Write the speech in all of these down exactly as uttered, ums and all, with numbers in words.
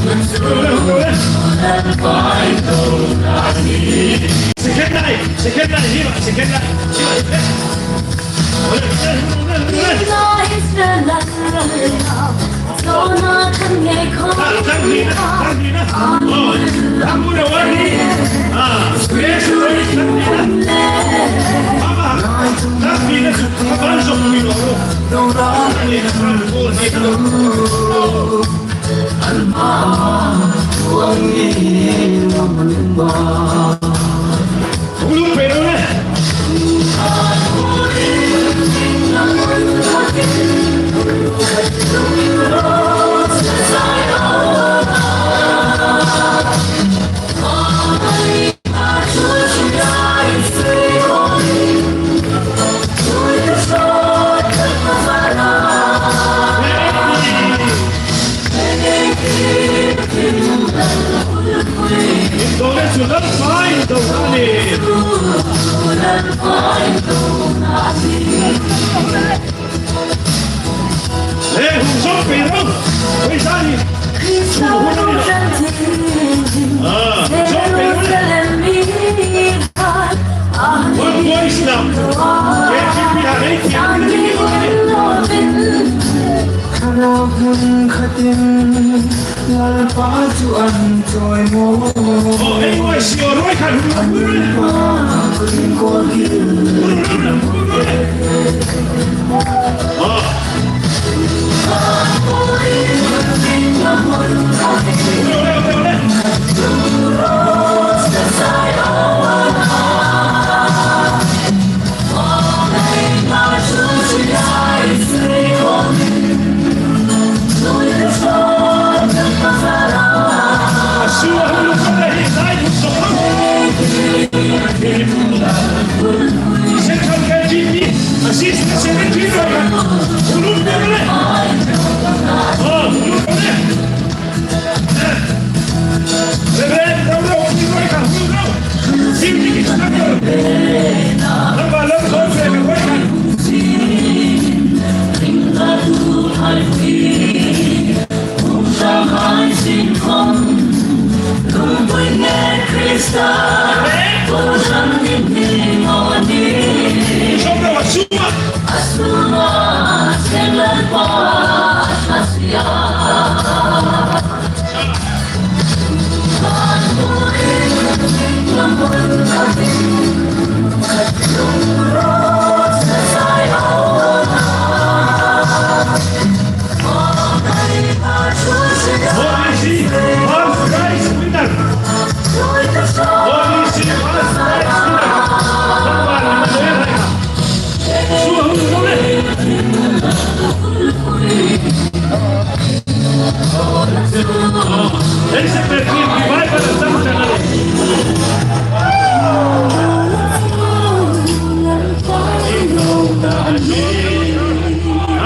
Second line, second line, hi, second line, hi. One voice now. K T P R A T. Thlarau hmun khatin Lalpa chu an chawimawi. Oh, ei, ei, si, oh, ruoi khan. An pa ring kawl hi.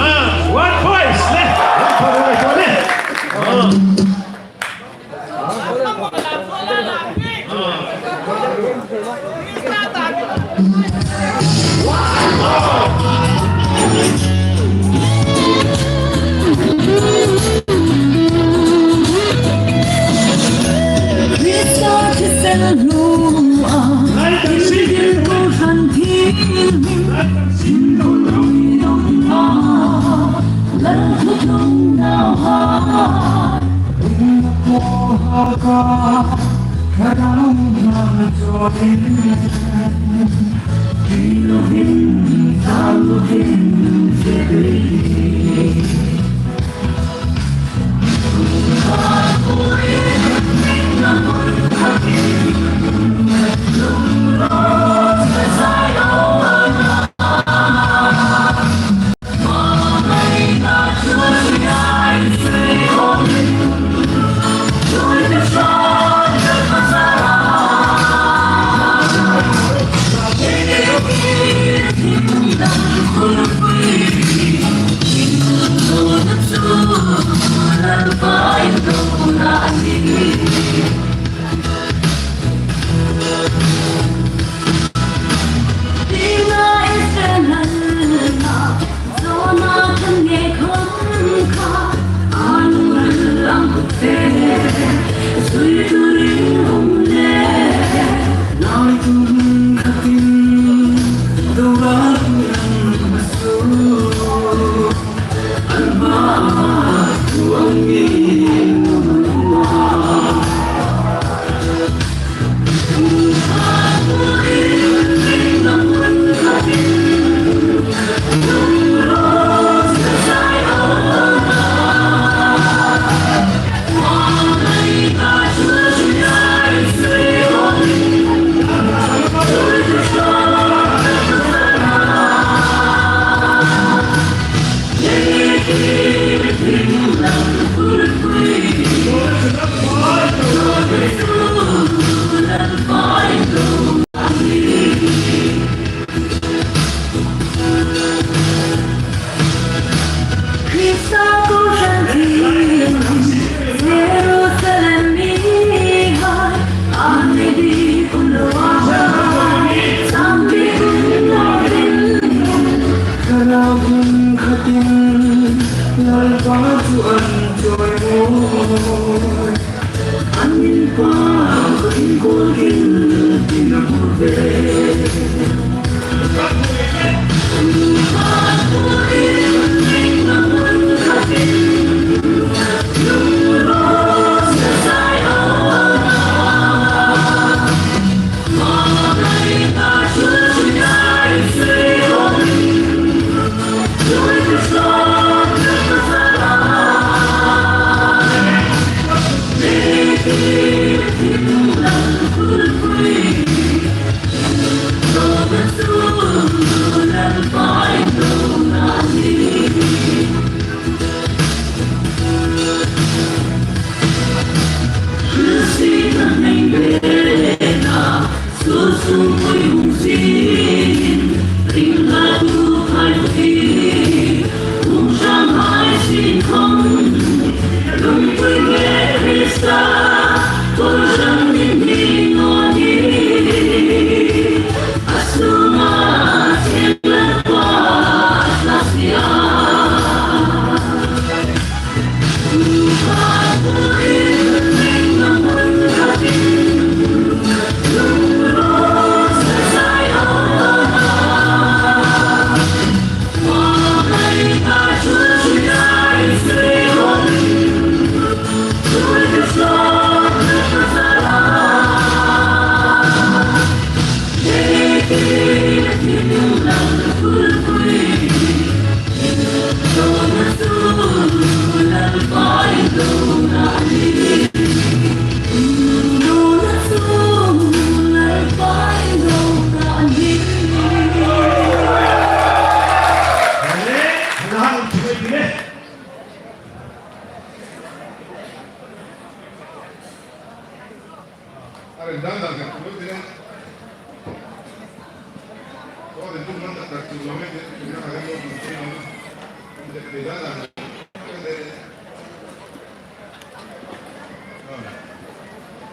Ah, one voice, left. One voice, left. Ah.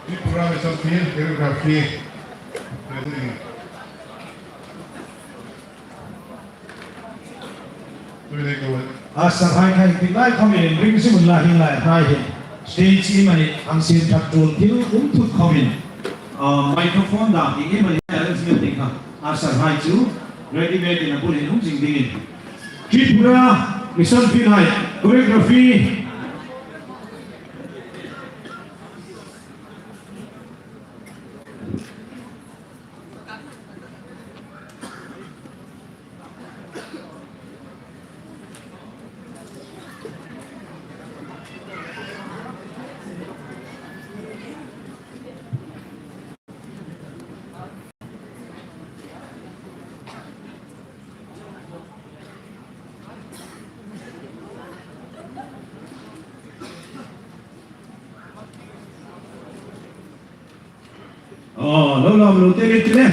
Tripura Mission Field Choreography. Usher hai kha intik lai khawmin ring zing unla, hieng lai hai hin stage iemani hang siem ṭhat tul thil um thut khawmin, ah, microphone dam ding iemani arrangement ding kha usher hai chu ready made in a bul hin hung zing dingin. Tripura Mission Field hai choreography. Aw, lo lawm lo te le ti le.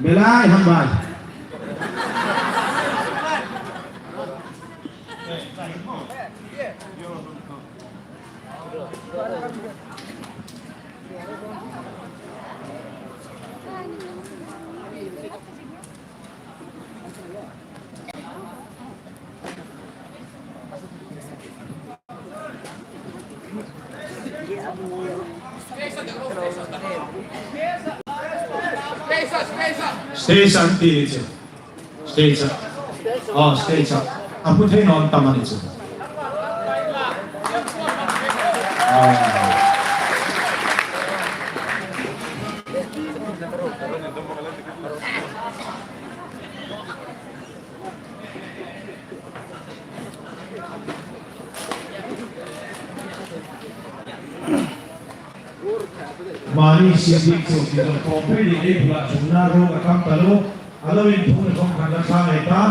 Belai hang bai. Station ti chu. Stage-a. Aw, stage-a. A hmu thei naw tam a ni chu. Aw. Mani siam ding chu ti dawng khawm pei ding ei bula chungna ruok a tam ta lo. A lo inthung le khawm khan la thlang ei ta.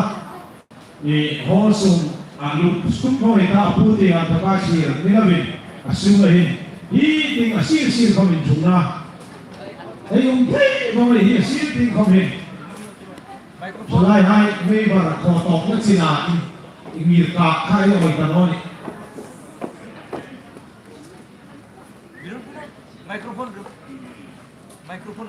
Ni hall sung a lut suk khawm ei ta, a pu te an taka chhiar ni lovin a sung a hin. Hi ding a sir sir khawm inthungna. Ei um thei khawm ei hi a sir ding khawm hin. Lai hai mei bar khaw tawk na china i, i ngir ka kha ei oi ta naw ni. Microphone, microphone.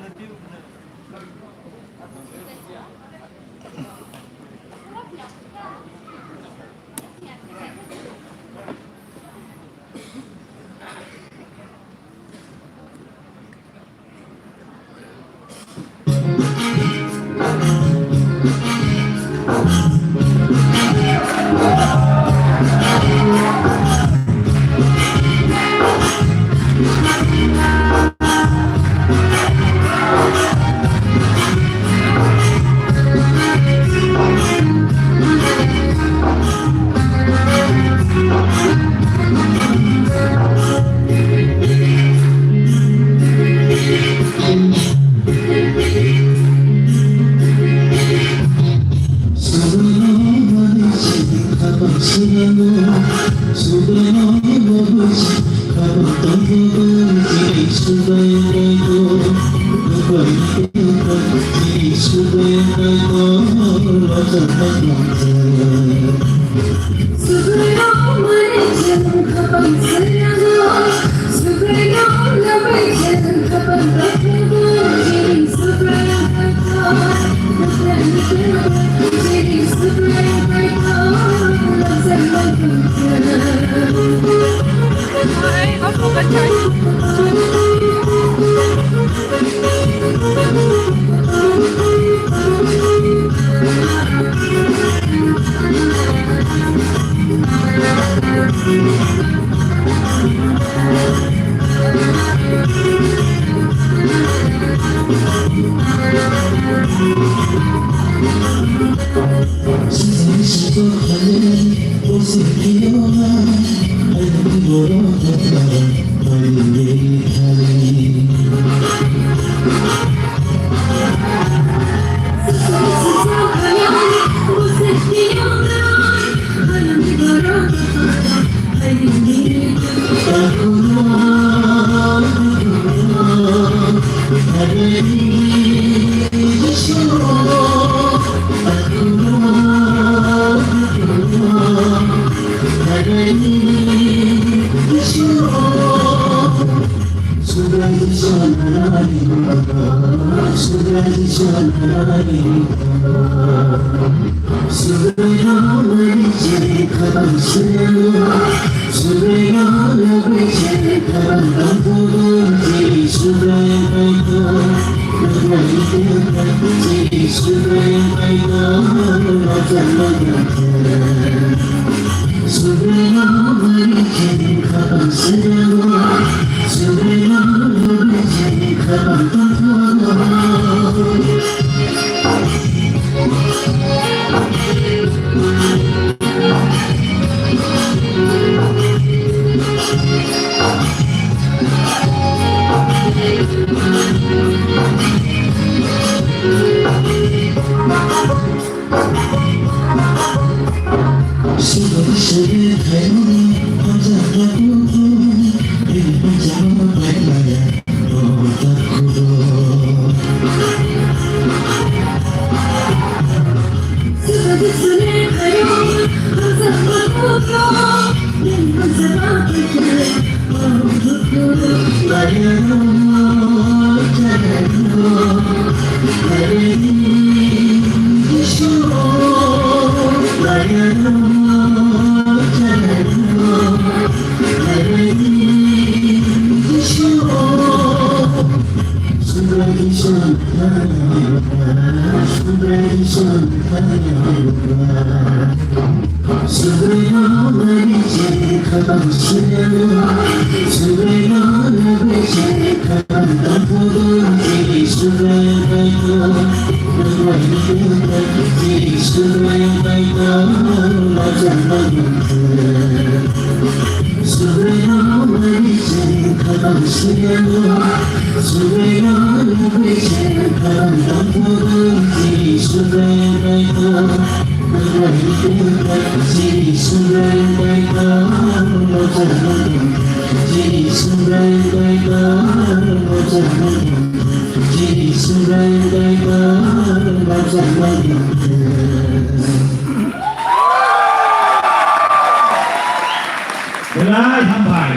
Belai hamphai.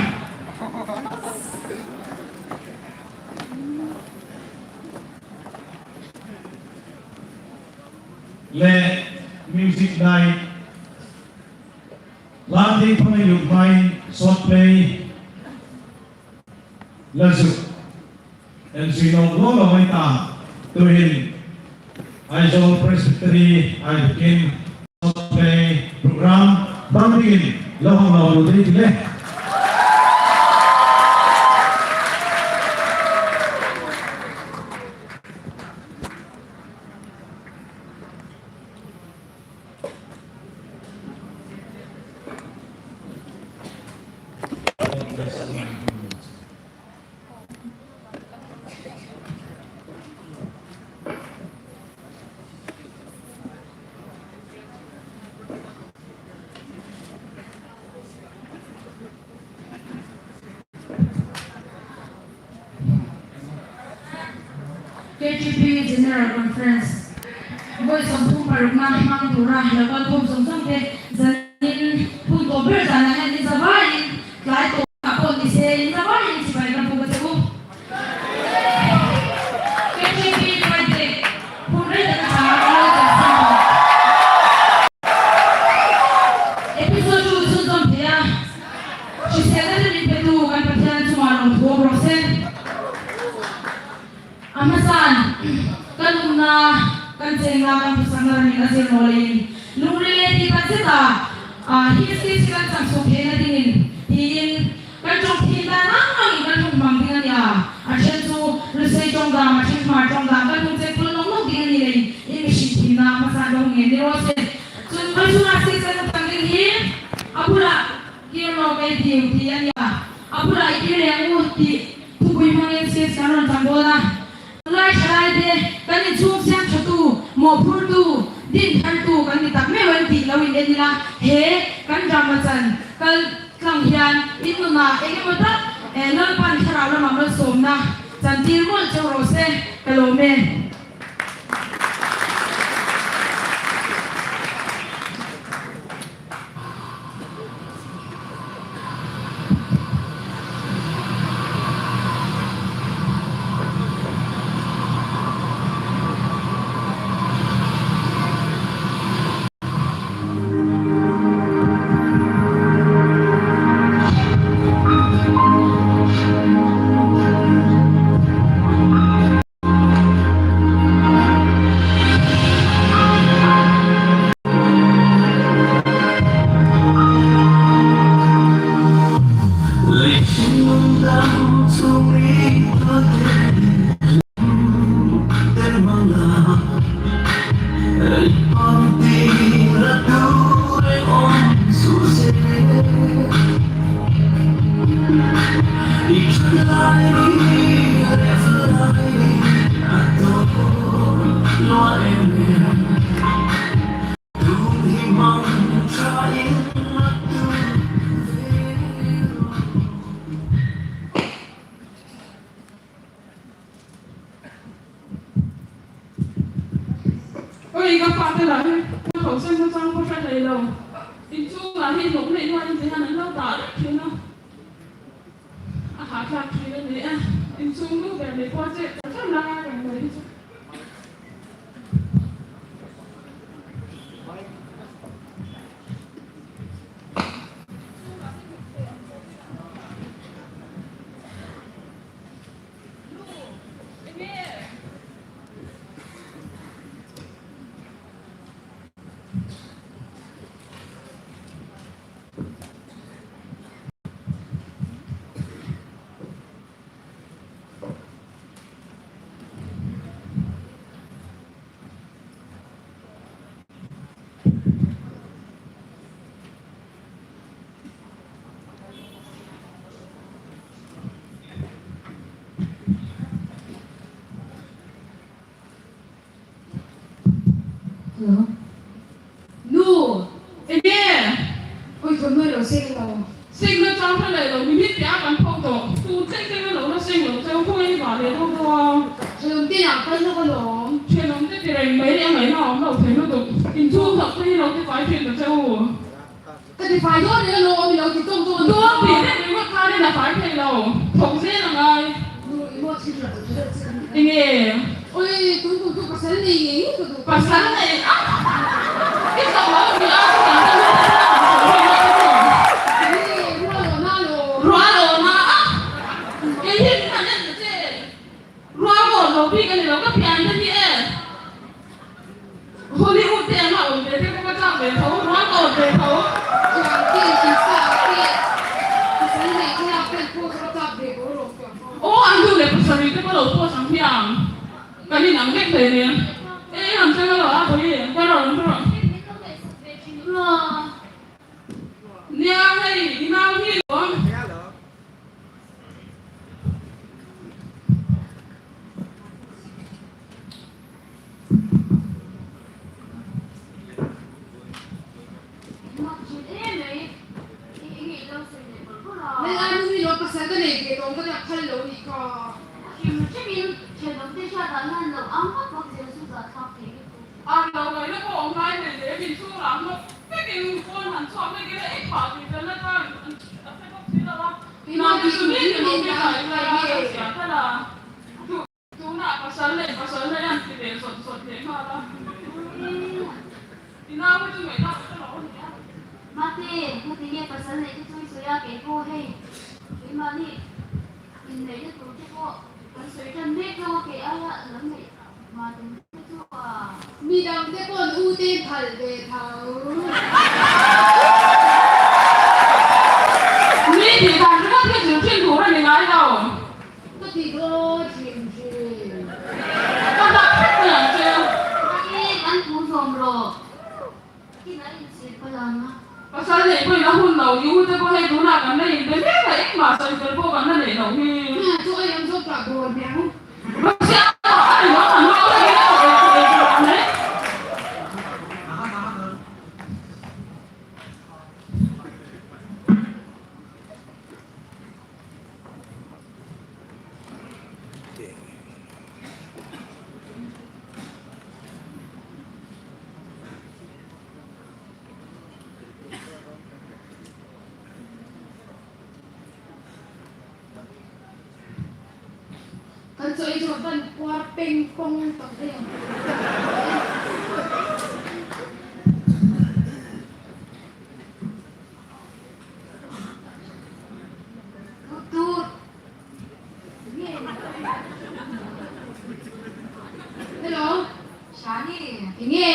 Le music night. Lati phangai luk mai short play. Lasu. Ensuite lo lo mai ta. Tuhin Aizawl Presbytery, Aizawl Kin. Short play program. Bang dingin. Lo hang lo lo ding le. K T P General Conference. Vawi sawmthum parukna hmang tura lo kal khawm zawng zawng te zanin hun tawp ber zana hian in zavaiin tlai tawpah pawh ni se in zavaiin chibai kan hmu ka che u. K T P Pride Day hun rei taka ṭha a lo chang sa. Episode two chu zawm thei a. Hriselna min petu kan Pathian chungah lawmthu awm rawh se. A hmasan, kan umna, kan chengna, kan thusakna ramin a zir naw leiin, lungril le tih tak zeta, a, hi stage hi kan chang suok theihna dingin, tiin, kan ṭawng thim dan ang angin kan hung hmang ding a ni a. A ṭhen chu, Lusei ṭawng dam, a ṭhen Hmar ṭawng dam, kan hung cheng pul nawk nawk ding a ni leiin, in mi hriselna a hmasan kan hung ngen ni raw se. Chun, vawisun a stage kan chang ding hi, a bula, Kir naw kei tiu ti a ni a. A bula i kir leh u ti thupui hmangin stage kan rawn chang dawn a. Lai ṭhalai te kan inchhung siam ṭhatu, mawhphurtu, din thartu kan ni tak meuh an tih lo in en ila, he kan drama chan kal tlang hian in nuna eng emaw tak, eh, Lalpan thlarau lamah malsawmna chan tir mawl cheu raw se ka lawm e. Oi, ka pa te lah hi, ka tho sen ka chang pawh hre thei lo. Inchungah hi hnawk neih hnuah in ti hian an lo dah reng ṭhin a. A hahthlak ṭhin a ni e. Inchung nu ber nei pawh che, ka chang la ka ngai hi chu. Hello. Nu! Enge? Oi, thawn nuoi lo seng lo. Seng lo chang hre leh lo, minute piah kan pho tawh. Tu thleng thleng a lo la seng lo, cheu khawi va le tho tho a. Ṭhenawm te a kal lo ka lawm. Ṭhenawm te ti reng mai le a ngaina awm lo thei lutuk. Inchhung tak te hi lo ti fai ṭhin ta che u. Ka ti fai dawn ila lo, mi lo ti tawng tawng. Dawn ti te ringawt khan in a fai thei lo. Thawk zel a ngai. Enge? Oi, tum tum tu pasal nei nge, tu tu. Pasal nei? Ah! I sa lo ni a, tu kan ta lo. Ni, ruah lo na lo. Ruah lo na, ah! Kei hi ka nen che. Ruah lo lo bik a ni lo ka pian te ni e. Hollywood te anga awm ve te ka chak ve tho, ruah ka awm ve tho. Chuan ti ti sa ti. Pasal nei kha pen ko ka chak ve ko lo. O, an duh leh pasal nei te ka lo post ang hiam. Kan inang vek thei nen. E, han chang a lo a, ko hi, ka rawn, ka rawn. Nia hei, i nau hi lo. Nang a nu hi lo pasal ka nei ve tawng ka nia phal lo ni kha. Hrim hrim in ṭhenawm te hriat dan han lo a Lo ngaina pawh ngai nei le, min thu ram nawk vekin phone han chhuak na kile, ei pa ti fel na ta, a fe bawk si lo a. Ina ti chu ni ni ni ni ni ni ni. Tuna pasal nei, pasal nei an ti ve sawt sawt hle ma la. Ina mi chu mai la ka lo ni a. Mate, ka ti nge pasal nei chu chu suya ke ko hei. Keimani in nei na tur te pawh kan sawi ṭan mek lo ke a, lam nei. Midang te pawh u te phal ve tho. Mi ti khan ringawt hi chu ṭhin thu a ni ngai lo. Ka ti dawn hrim hrim. Ka dak hret mai ang che. Ka in an thu zawm rawh. Pasal nei pawhin a hun lo, i u te pawh hei tuna kan nei inbe mek a, engmah sawi fel pawh kan la nei lo hi. Chu ai ang zawk ta bawr hmel. Rusia, ai lo kan lo, ai lo, ai lo, ai lo, ai lo. Kan chawi chu kan kuar peng pong tak ding. Tut, tut. Hello. Shani. Inge.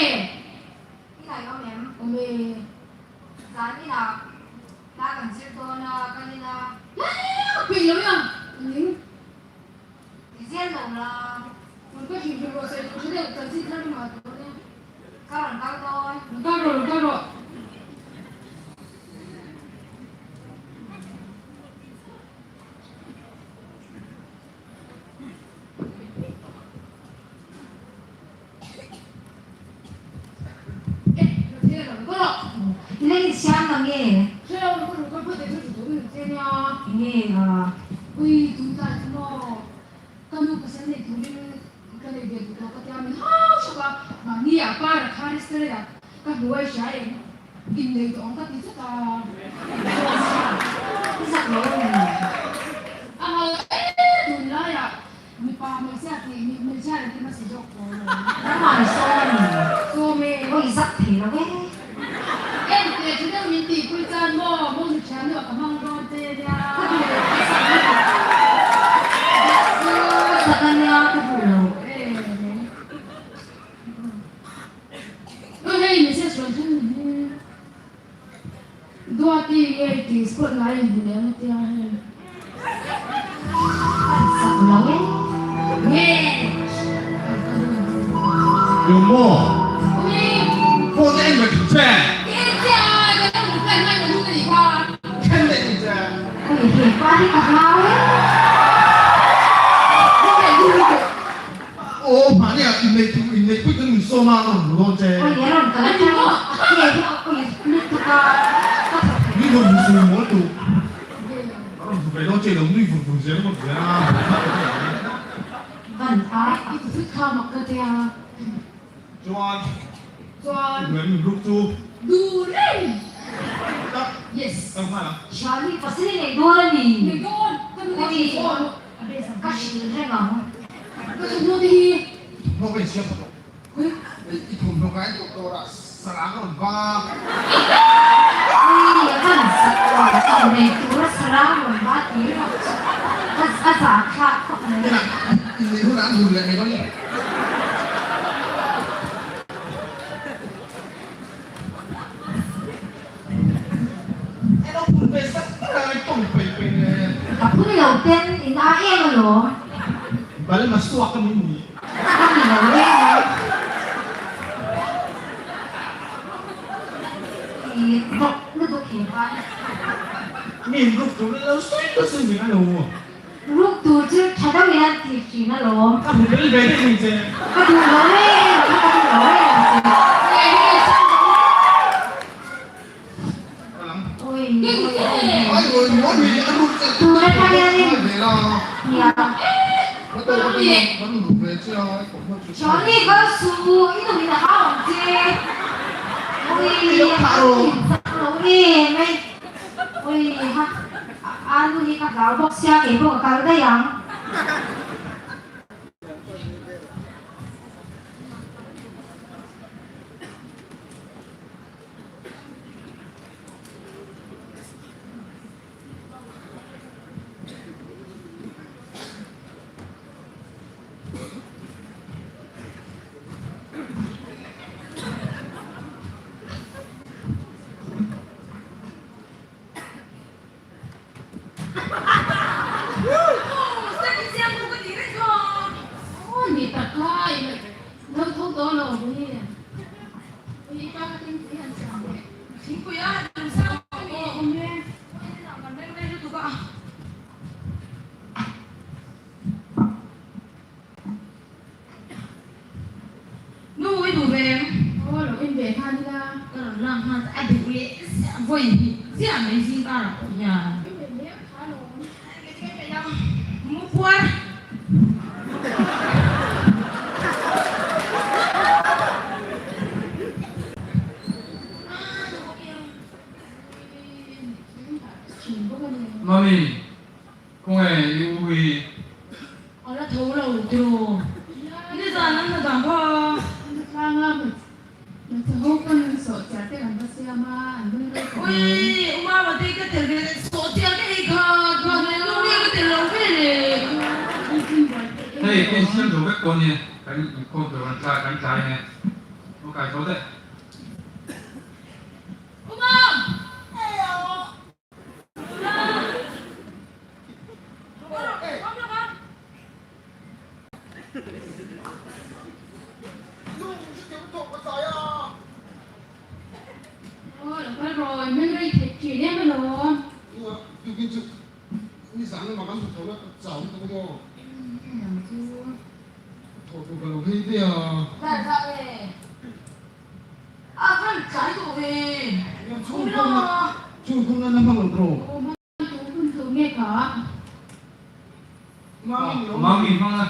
Inai om em? Om e. Zan ina. Na kan zir dawn a, kan ina. Ya, ya, ya, pei lo ya. Ning. Ti zel lo la. Kan ka hring hring ro se, kan se, kan zir thar ma dawn e. Ka rawn kal dawn. Rawn kal ro, rawn kal ro. Lei siam ang e. Nge a. Ui, tun ta chu maw. Ka nu pasal nei turin ka nei ve tu ka tia min hau suk a. Mani a pa ra kha restaurant a. Ka hnuai hria em? Innei tawh ang ka ti chu ta. Ka zak lo a ni. A hau e, tun laia mipa hmeichhia ti, mi, hmeichhia ti hmasa zawk tawh lo. Nangmah sawm a ni. Sawm e. Oi, zak thei lo e. Em, te chu deuh min tihpui chan maw, maw ni thiam lo ka hmang dawn che nia. Ka hmu lo. Zak a nia, ka hmu lo. E. Ka hei message rawn thleng hi. Duati ei ti spot lai in hi lem tia hei. Sak lo e. Nge. Yo mo. Ui. Phone en ma che. Ti tia, ka lo reply ngai ka lo ni kha. Khen le ni che. Ui, he pa hi ka hau e. Aw, hma nia, inneitu, inneitu kan min sawm a, kan hmu dawn che. Oi, a rawn kal a che. Oi, lutuk a. Mi lo hmu sui mawl tu. A rawn hmu ve dawn che lo, nui vur vur zel maw zel a. Van a, i tu thut kha mak ka tia. Chuan. Chuan. Nuai min ruk chu. Du rei. Ta. Yes. Ka hma la. Shani, pasal nei dawn a ni. Nei dawn. Ka nu nei dawn. Ka hrilh reng ang. Ka thawmhnaw te hi. Thawmhnaw ka insiam tawh. Ui. I thawmhnaw ka intuok tawh a, sarang rawn ba. Ui, a kan sak tawh a, thawmhnaw tura sarang rawn ba ti rawh. A, a za thlak khawp mai. Ina, i hun an hun leh mai dawn nia. A phun lo ten in a em a lo. Bal ma suak ka min ni. Ka min lo em. I dok na dok hi pa. Min dok tu lo sui ka sui min a lo. Ruk tur chu ṭha deuhin an ti ṭhin alawm. Ka hmu tel ve deuh ni che. Ka duh lo e, ka duh lo e, che. Oi, oi, oi. Ai, oi, oi, oi, a ruk che. Tur a ṭha a ni. Ai, ve la. Nia. Johnny, ka su, i nu hi na hau che. Ui, i lo tharo. Ui, mei. Ui, ha. A, a nu hi ka hlau bok sia, kei bok ka kal dai ang. Nu, i duh ve? Aw, lo en ve kha ni la. Ka lo lang kha a duh le, zia voi hi, zia mai zing ka la ko ya. Mu puar. Mami. Kung e, i u hi. A la tho lo tu. Ni zan an na dam pha. An tlang a mut. Na tho ho kan so cha te kan ba sia ma, an bun ro ko. Ui, u ma ma te ka tel ve so cha ke ei kha, kha ne lo ne ka tel lo ve le. Hei, ken siam zo ve ko ni. Kan ko to an tla, kan tla ne. Ko kai so te. U ma. A kan tlai tawh ve. Chung khum na, chung khum na na hmang lo tro. Mang in lo. Mang in hmang a.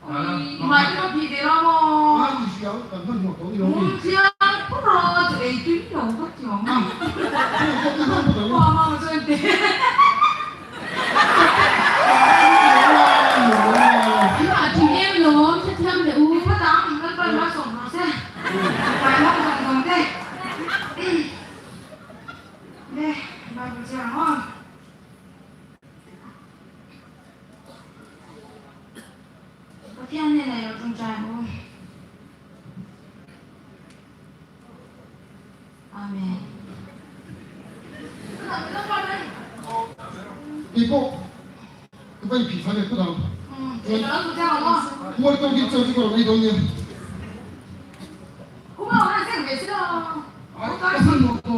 Ai, mai ka pi de la mo. Mang in siau kan hmang lo tro ni lo. Mun siau pura tu ei tu lo ka tiang. Ah. Wa ma ma chen te. Ina ti em lo, ti thiam de u. Ka dang kan ban ma song lo se. Mai ma song song te. Le, Bible chang o. Pathian hnena lo ṭawngṭai u. Amen. Ipo. Ka bai phi fa le ko dang. Hmm, ka lo ko dang lo. Mo to ki cho ki ko lo ni dong ni. Ko ma ha seng ve si lo. Ai, ka san mo to.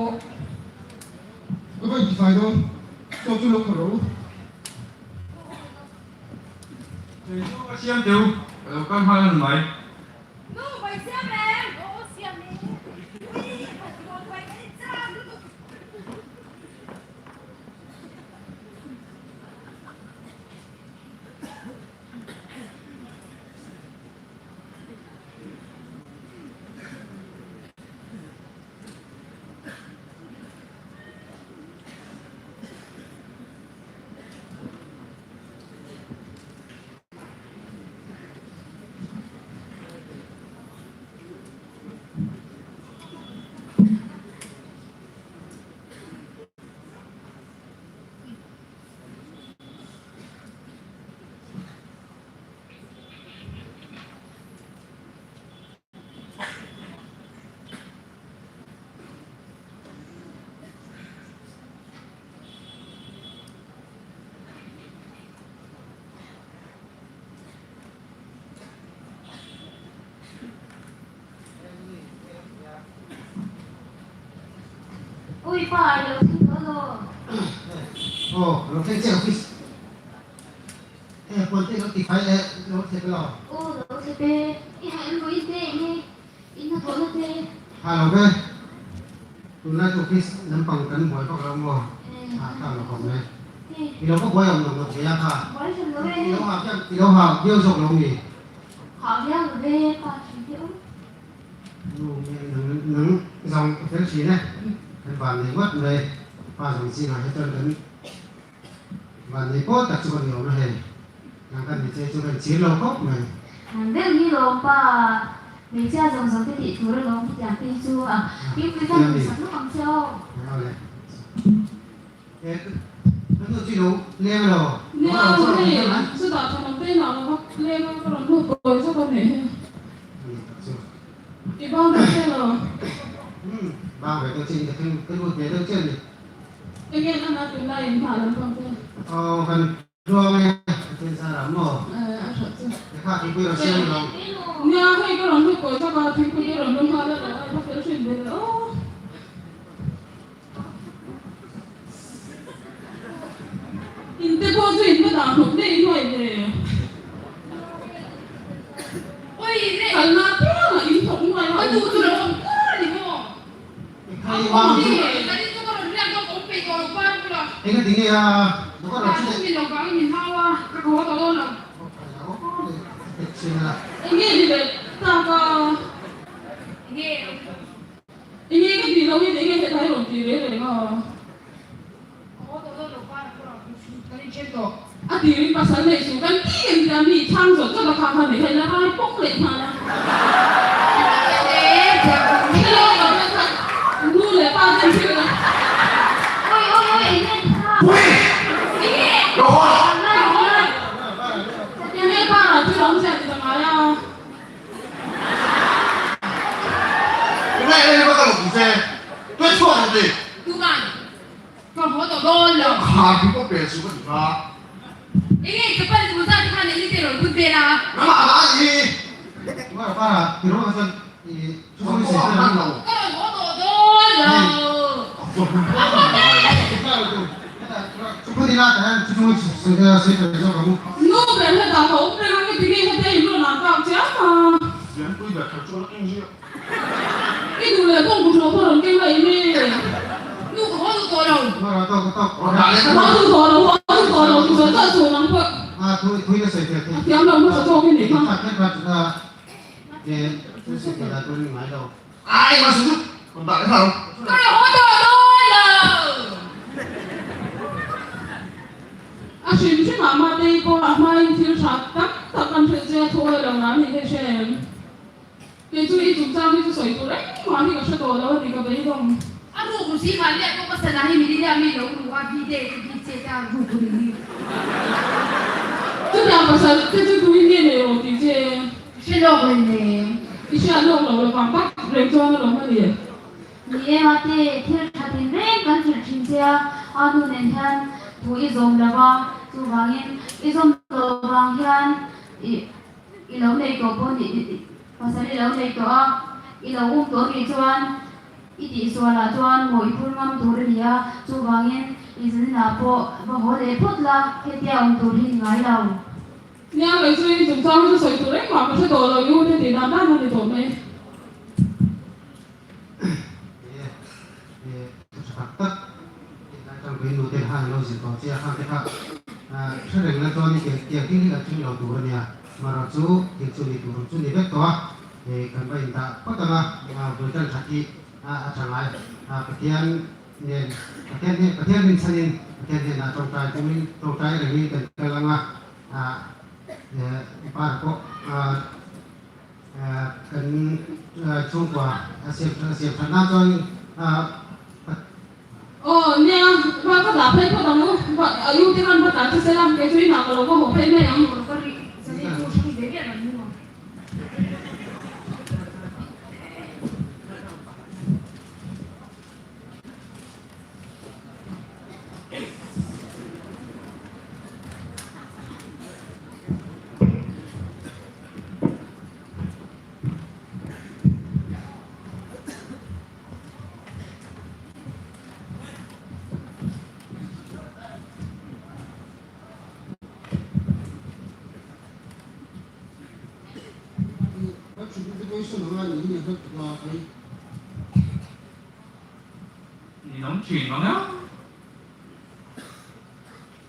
Ka bai phi fa dong. Cho chu lo ko lo. Siam deu, lo kan hal an mai. Nu, bai siam em. O, siam em. Ui, bai siam em. Ui, pa, lo thin lo lo. Oh, lo thin che office. Eh, kon te lo ti fai le, lo te lo. Oh, lo te pe. I ha lo i te ni. In na to lo te. Hello, be. Tuna office lampang kan buoi bok lo maw. Eh. Ah, ta lo kong le. I lo ka buai ang lo lo ke ya kha. Buai ang lo e. I lo ha kya, i lo ha kya sok lo ni. Ha kya lo e, pa chi kya. Lo me nang, nang zong fel si ne. Kan ban nei wat mai. Pa zong si na he tan kan. Ban nei po tak chu kan lo na he. Nang kan ni che chu kan chi lo ko mai. Nang del ni lo pa. Mei cha zong zong te ti tur lo mi tiang ti chu a. Ki pui kan ni sa lo ang chao. Lo le. Eh, kan tu chi lo, leng lo. Leng lo, leng lo. Chu ta thon te na lo, leng lo, ka ron lo, koi sa ka ne. Ni ta chu. I bang ta che lo. Hmm, bang ve ta chin, ka thing, ka lut ve ta chin ni. Ka ngen ana tu na in ta lo bang te. Oh, kan lo nge, chin sa ra mo. Eh, a sa chu. Ka thing pui ro siang lo. Nia, hei ka ron lo, koi sa ka thing pui ron lo, ka la la, ka thing pui ron lo. Oh. In te po chu in ma da hnawk le in hoi le. Oi le. Kal na pia la in thawk nuai hoi. Ka tu tu lo ka ni mo. Ai, ka ni tu ka lo riak ka ko pe ko lo pa ku la. Ei ka ding e a. Ka lo chu ni lo ka ni hawa. Ka ko to lo. Ei nge ni le ta ka. Ei nge. Ei nge ka ti lo, ei nge ka ti lo ti le le ma. A ti ring pasal nei su kan ti em ta mi chang zo zo ka kha kha nei hai la rai pok le ma la. Hello, nu le pa kan ti la. Oi, oi, oi, ei nge. Ui! Lo hon! Ei nge pa la ti lo se ti ma la. Ngai le ba ka lo se. Tuoi chuong ti. Tu man. Ka hawt ta dawn lo. Kha hi ko pe su ka ti kha. Ei nge ka pan tu za ti kha ne ni te lo kun pe la. Nang a la i. Ma pa ti ro ka san i. Chu chu se. Ka lo hawt ta dawn lo. Chu ko ni la ta chu chu se se se ka mu. No, pe la ta ko pe la ke ti ke te lo na ka cha ma. Yan pui da ka chu la eng ji. I nu le kong ku thaw pha rawn keng lai ni. Nu ka haw tu thaw lo. Haw tu thaw lo, haw tu thaw lo, haw tu thaw lo, tu thaw lo, tu nang pha. A, thui, thui na sei, thui, thui. A tiam lo, ma sa thaw ke ni kha. Khat, khat, khat, a, e, tu sei ke la tu ni ngai lo. Ai, ma su tu. Kon ta le thaw. Ka haw tu thaw lo. A hrim hrim a ma te pawh a hmain thil ṭha tak tak kan hrilh che a thaw lo na ni hei hre em. Kei chu i chungchang hi chu sawi tur engmah hi ka hre tawh lo a ni ka beidawng. A ruok rusi khan le ko ka sana hi mi ni le mi lo ru a bi de ka bi che ta ruok ru ni. Chu ta pasal te chu tu ni ne lo ti che. Hre lawk le ne. I hre lawk lo lo pang pak reng chuan a lo ma ni. Ni em a te thil ṭha tin reng kan hrilh ṭhin che a, a nu nen hian thu i zawm lo va, chuvangin i zawm lo vang hian i I lo nei tawh pawh ni, i, i, pasal i lo nei tawh a, i lo um tawh a nih chuan, i tih sualah chuan maw i phur ngam tur a ni a, chuvangin i zaninah pawh va haw leh phawt la, hetia awm tur hi ni ngai lo. Nia, kei chu i chungchang chu sawi tur engmah ka hre tawh lo, i u te tih dan dan a ni tawh mai. E, e, ṭha tak tak, e, lai tang pei nu te han lo zir tawh che a, khang te kha, a, hre reng la chuan i tiang, tiang ding hi kan tling lo tur a nia. Mara chu, tiang chu ni tur chu ni vek tawh a, e, kan va indah phawt ang a, a, vawikal ṭhat hi, a, a ṭha ngai, a, Pathian nen, Pathian nen, Pathian rinchhanin, Pathian hnena ṭawngṭai tumin, ṭawngṭai rengin kan kal ang a, a, e, pa pawh, a, Eh, kan, eh, chhungkua a siam, a siam ṭhatna chuan, ah, aw, nia, va, va dah phei phawt ang u. Va, a, u te kan va dah che se lam, kei chu inah ka lo va haw phei mai ang. Ka ri, zani chu hrang ve ve lam ni maw. Ni nong chin mang a.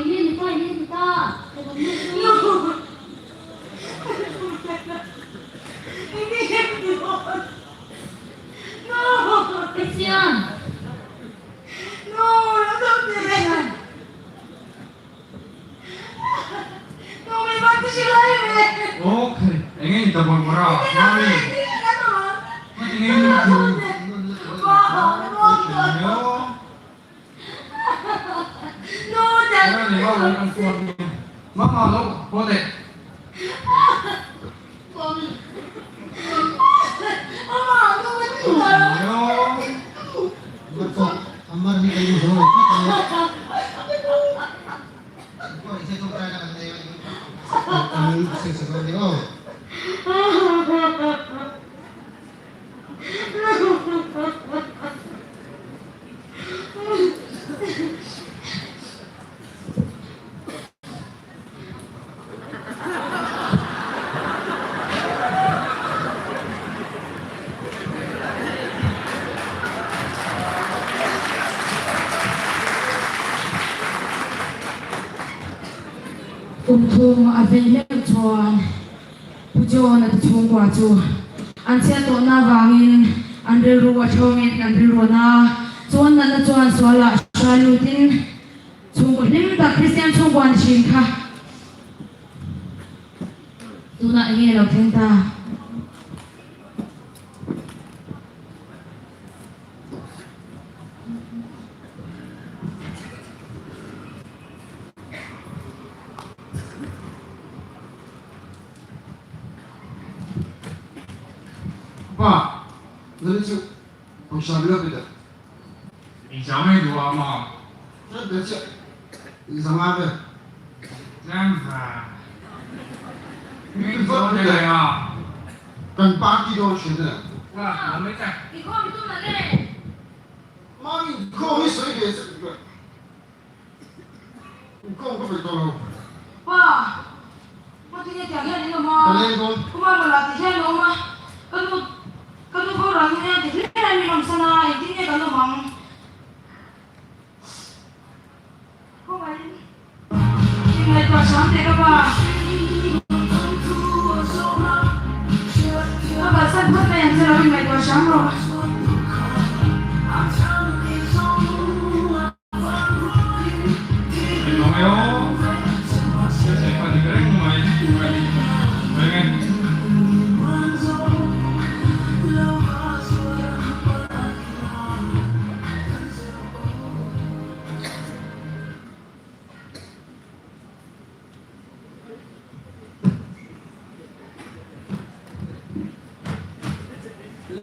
Eng nge ni ta, eng nge ni ta? No. Christian. No, no, no, no. No, no, no, no. Okay, eng nge ni ta bawlmawra? Mami. Eng nge ni ta? No, Dad. Mama, lo, hold it. Kum thum a vei hlak chuan Pu John-a te chhungkua chu an chhiat tawhna avangin an rilru a ṭhawngin an rilru a na. Chuan natna chuan sualah hruai lutin chhungkaw hlim tak Kristian chhungkua an ṭhin kha. Tunah enge lo thleng ta? Pa, nani chu pawisa mi lo pe ta. Exam ei duh a maw? Exam a ve. Exam va. Exam ve a. Kan pa ki do shi de. Wa, la me ta. Inkhawm tum na le. Ma, inkhawm hi soi ve se. Inkhawm ka fe to lo. Pa. Ka ti nge tiang hian in awm a? Ka leng dawn. Kuma ma la ti hian lo ma. Ka nu, ka nu kho rang nge ti hle a, mi mam sana, engtin nge kan awm ang? Khawngaihin. Ringngaituah hrang te ka pa. Ka kalsan phawt mai ang che lo, ringngaituah hrang rawh.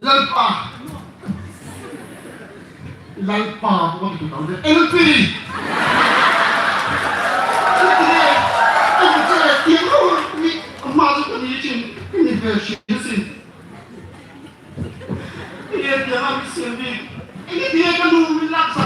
Lalpa. Lalpa, what do you call it? L P. Ni, ma chu ka ni chin, ni ve shi sin. Ni e tiang a mi sin ni. Ni e ka nu mi lak sa.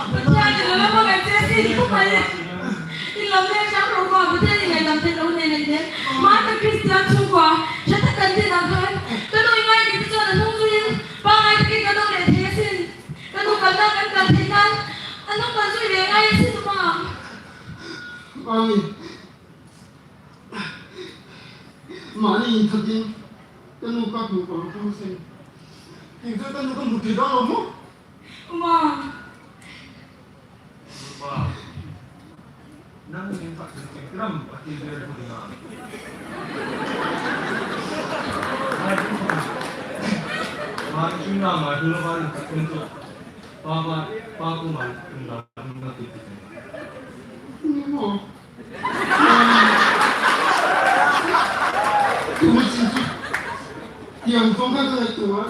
Pathian in lo la hmang ang che si, khawp mai. In lam le chang ro ma, Pathian in ngaihdam thei lo nei nei le. Mata Kristian chhungkua, hre tak kan tina khan, ka nu ngai ni chu a hnung zui in, pa ngai takin ka dawng leh thei asin. Ka nu kalna kan kal thei nan, a hnung kan zui ve ngai asin ma. Mami. Mani in thatin, ka nu ka hmu pawh lo hmang sin. Engtin ka nu ka hmu thei dawn lo maw? Uma. Upa. Nang in tak sin ram pati ber hmu ding a. Mai chung na mai hula ba in tak sin chu. Pa ba, pa ku mai in la na ti ti. Ni maw. Tuma chin chu tiang zawng ka ngaihtuah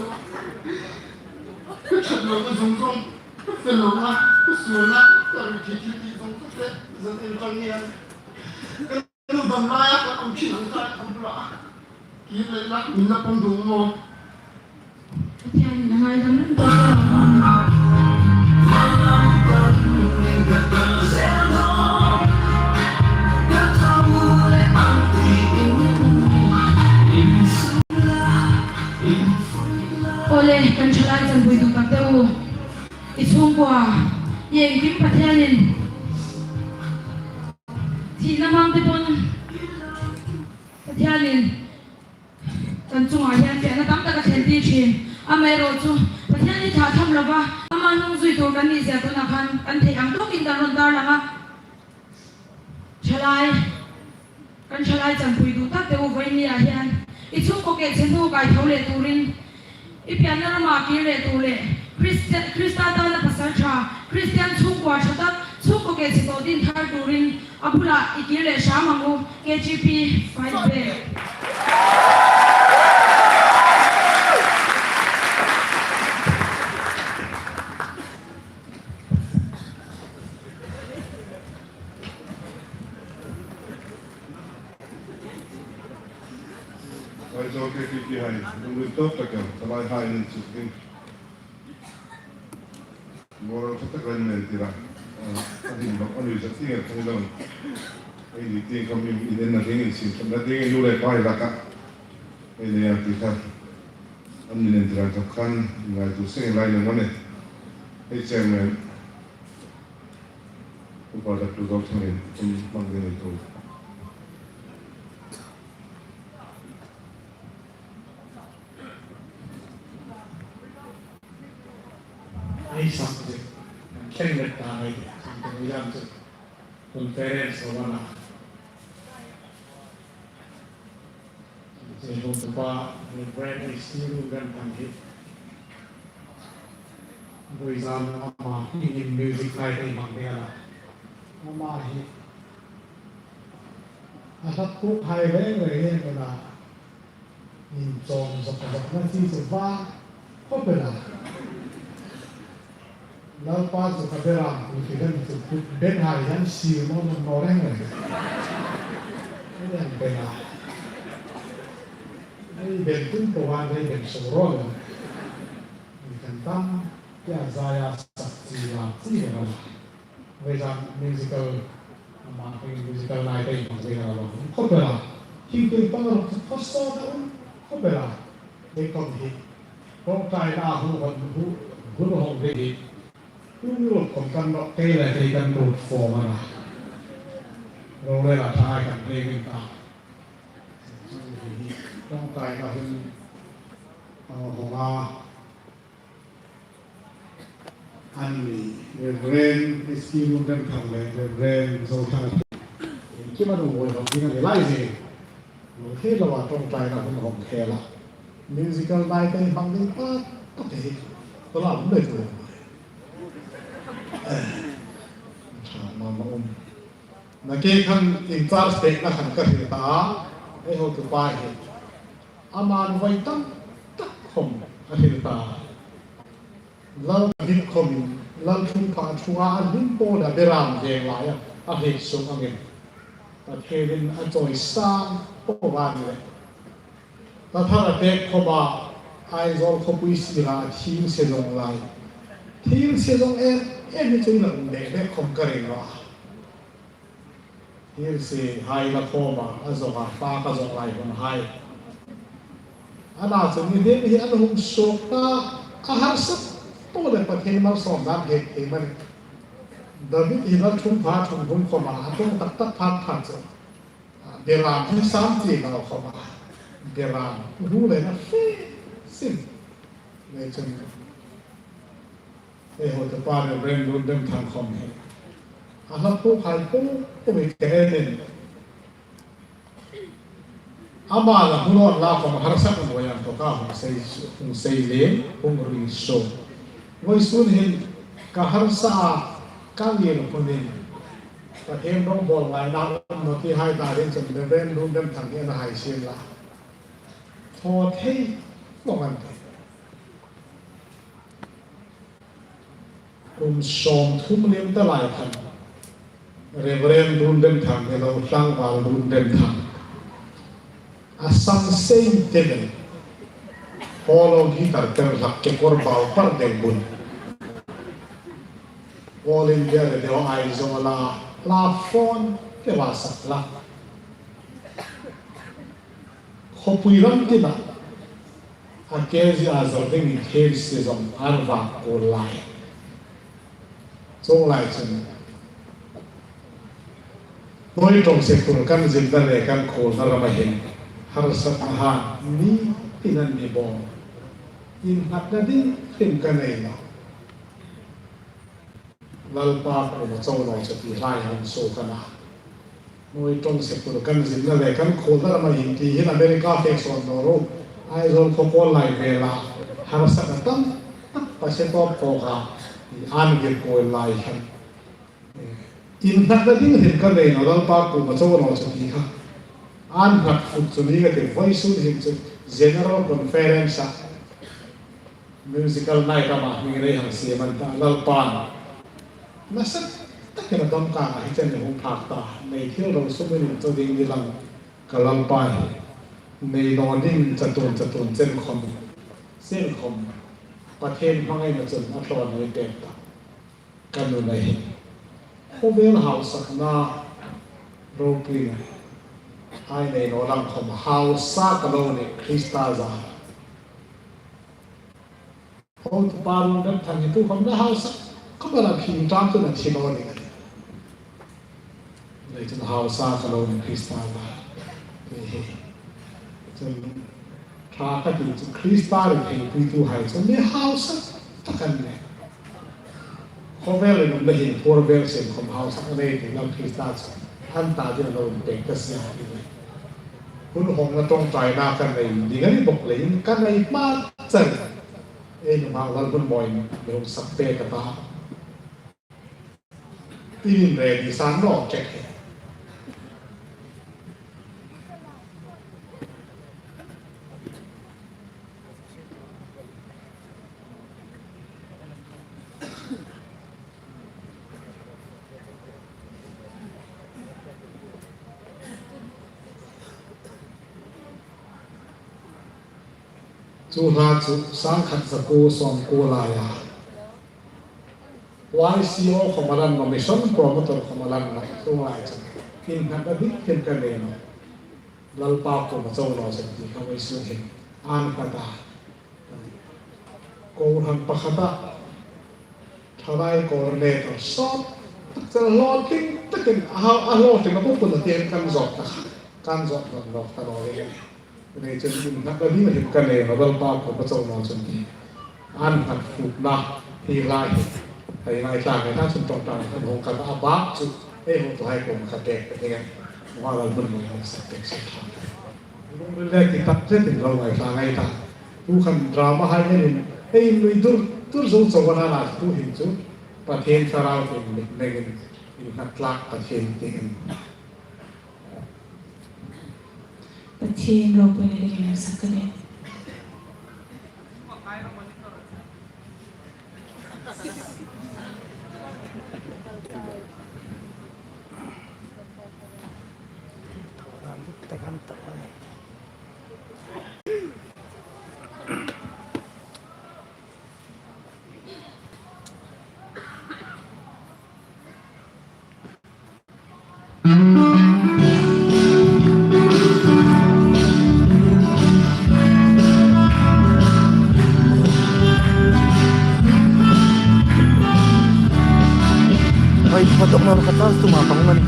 a, ka ṭhat lo ka zawng zawng, ka fe lo a, ka sual a, ka ri thi thi ti zawng zawng te zan en tang nia. Ka nu dam laia ka awm ṭhin ang kha ka bulah. Kir leh lak min la pawm duh maw? Pathian in a ngaidam ringawt. Awle, kan ṭhalai chanpui duh tak te u. I chhungkua iengkim Pathianin thina hmang te pawh Pathianin kan chunga hian fiahna tam tak a thlen tir ṭhin. Amaherawhchu Pathian hi thah tham lova, ama hnung zui tur kan nih zia tuna khan kan theih ang tawkin kan rawn tarlang a. Thalai, kan thalai chanpui duh tak te u, vawiinah hian i chhungkaw ke chhe hnu kai tho leh turin, i pianna rama kir leh tur leh Krista, Krista tana pasalṭha, Kristian chhungkua ṭha tak, chhungkaw ke chhe tawh din thar turin a bulah i kir leh hram ang u, K G P fight back. Aizawl K T P hai, lunglut tawk tak el, thalai hai nen chuk ding. Moral ṭha tak ran nen tira. A din bak a nui zat ding el thei lo. Ei ni tieng khawm in en na ding in sin na ding in nu le pa laka. Ei nei a ti kha. An min en tira tak khan ngai tu seng lai na mane. Ei chairman. Upa Doctor Zothangin kum hmang ding ei tum. Ei subject, kan thleng vet ta mai, kan thleng vet chu conference lo a na. Chu hotupa Reverend H C Lungdemthang hi. Vawisun ama hi in music line ei hmang ding a na. Ama hi a hla phuok hai reng reng em em a. Inchawm zawk zawkna chi chu vang khawp el a. Lalpa chu ka beram pu ti kan chu put ben hai hian sir maw maw reng reng. Ei an ben a. Ei ben tum po an ei ben so ro lo. Ei kan tam pia zaya sak chi la chi la. Vawisun musical, ama hei musical night ei hmang ding a lo khawp el a. Thingpui pang rawk chu khawsawt a um khawp el a. Ei khawm hi, ṭawngṭaina hun, hun, hun hawng ding hi. Tun ruot khawm kan rawk kei le kei kan ruot fawm a na. Ro le la ṭha hai kan ring in ta. Ṭawngṭaina hun, a hawng a. An ni Reverend S T Lungdemthang le Reverend Zothang. Kim an um voi hawng ding a ni lai zie. Lo thei lo a ṭawngṭaina hun hawng khel a. Musical night ei hmang ding tak tak hi. Tawla um le tu. Eh. Ṭha ma ma um. Nakie khan in charge pekna khan ka hril ta a, ei hotupa hi. Aman voi tam tak khawm a hril ta a. Lal David khawmin, Lalṭhungpha ṭhunga a hlim pawn a beram veng laia a hriet sung angin. Pathienin a chawisang pawn a ni le. Ka thar a pek khawma, Aizawl khawpui sira thil se zawng lai. Thil se zawng em em hi chu in a um dek dek khawm ka ring lo a. Thil se hai la khawma, a zawng a, pa ka zawng lai hun hai. Ana chu mi hnem hi an hung suok ta, a harsa pawn le Pathien malsawmna hek thei mani. David hi Lalṭhungpha ṭhung hun khawma, a ṭawng tak tak phat phat chu. Beram hi sam ti lo khawma. Beram, hu le na fe sin. Nei chun. Ei hotupa Reverend Lungdemthang khawm hi. A hla phuok hai pawh pawh hi ka en in. Ama la hung rawn la khawm harsa kan voi ang tawka hung sei, hung sei le, hung ring so. Vawisun hin ka harsa a, ka ngir hunin. Pathien rawngbawl ngaina um naw ti hai ta ding chun Reverend Lungdemthang hi an hai sien la. Thaw thei vawng an tih. Kum sawmthum lem ta lai khan Reverend Lungdemthang hi lo, Tlangval Lungdemthang. A sang sei te vel. Hollow guitar tel hlak, kekawr bau par deng bun. All India Radio Aizawl a, la phone te va sak hlak. Khawpui ram tina, a K Z a zawr dingin thil se zawng an vak kul lai. Chuong lai chun, hnuoi ṭawng sek tur kan zinna le kan khuolna rama hin harsatna han mi tin an mi bawm. Innghatna ding hrim ka nei nawh. Lalpa kuoma chau naw chu ti lai hung suok a na. Hnuoi ṭawng sek tur kan zinna le kan khuolna rama hin ti hin America fek sawn naw ro. Aizawl khaw kawl lai vela harsatna tam tak pasie tawp khawka an ngir kawl lai khan. Innghatna ding hrim ka nei nawh, Lalpa kuoma chau naw chu ti kha. An nghat fuk chu ni ka ti, vawisun hin chu General Conference-a musical night ama hming rei hang siem an ta, Lalpan nasa takin a dawm kang a hi chen hung phak ta, nei thil ro sum in chau ding ni lang ka Lalpa hi. Nei naw ning chatuon chatuon chen khawm, chen khawm Pathien hmangaina chun a thlaw nei pek ta. Ka nuna hi khawvel hausakna ropuina hai nei naw lang khawm hausa ka lo ni Krista zara. Hotupa Lungdam Thang hi tu khawm na hausa ka bala phing tam tu na thi lo ni. Leiin chun hausa ka lo ni Krista la. Chun ṭha ka ti chu Krista le theipuituhai chu mi hausa tak an nih. Khawvel inumna hin khawvel sien khawm hausa a nei ti lam Krista chu an ta ding a lo inpek ka sia hi. Hun hawngna ṭawngṭaina ka nei ding a ni bawk leiin ka nei hma chan. Ei nuhmei Lalhmunmawin mi hung sak pek a ta. Tiin ready san naw chek hi. Chu hla chu sangkhat zakuo sawmkuo laia Y C O khawm a la naw, mission promoter khawm a la naw, chuong lai chun innghatna ding hrim ka nei nawh. Lalpa kuoma chau naw chu ti kha vawisun hin an nghat a. Kohran pakhata thalai coordinator sawt tak chel hlawtling takin a ha-, a hlawtling a bawk hun a tieng kan zawt ta kha, kan zawt nawn nawk ta naw le. Leiin chun innghatna ding hrim ka nei nawh, Lalpa kuoma chau naw chu ti. An nghat fukna hi lai hi. Hei ngaithlak ngai ta chun ṭawngṭai kan hawng ka ta a bak chu ei hotuhai kuoma ka pek ka ding a. Ngai Lalhmunmawi hung sak pek sien ṭha. Lungril le ti tak zetin lo ngaithla ngai ta. Tu khan drama hai ngenin ei nui dur dur zo chau a na la tu hin chu Pathien Thlarau tin mit nengin innghat tlak Pathien tin. Pathien ropuina dingin sak ka nih. Oi, patok na ka tas tu ma pang mani.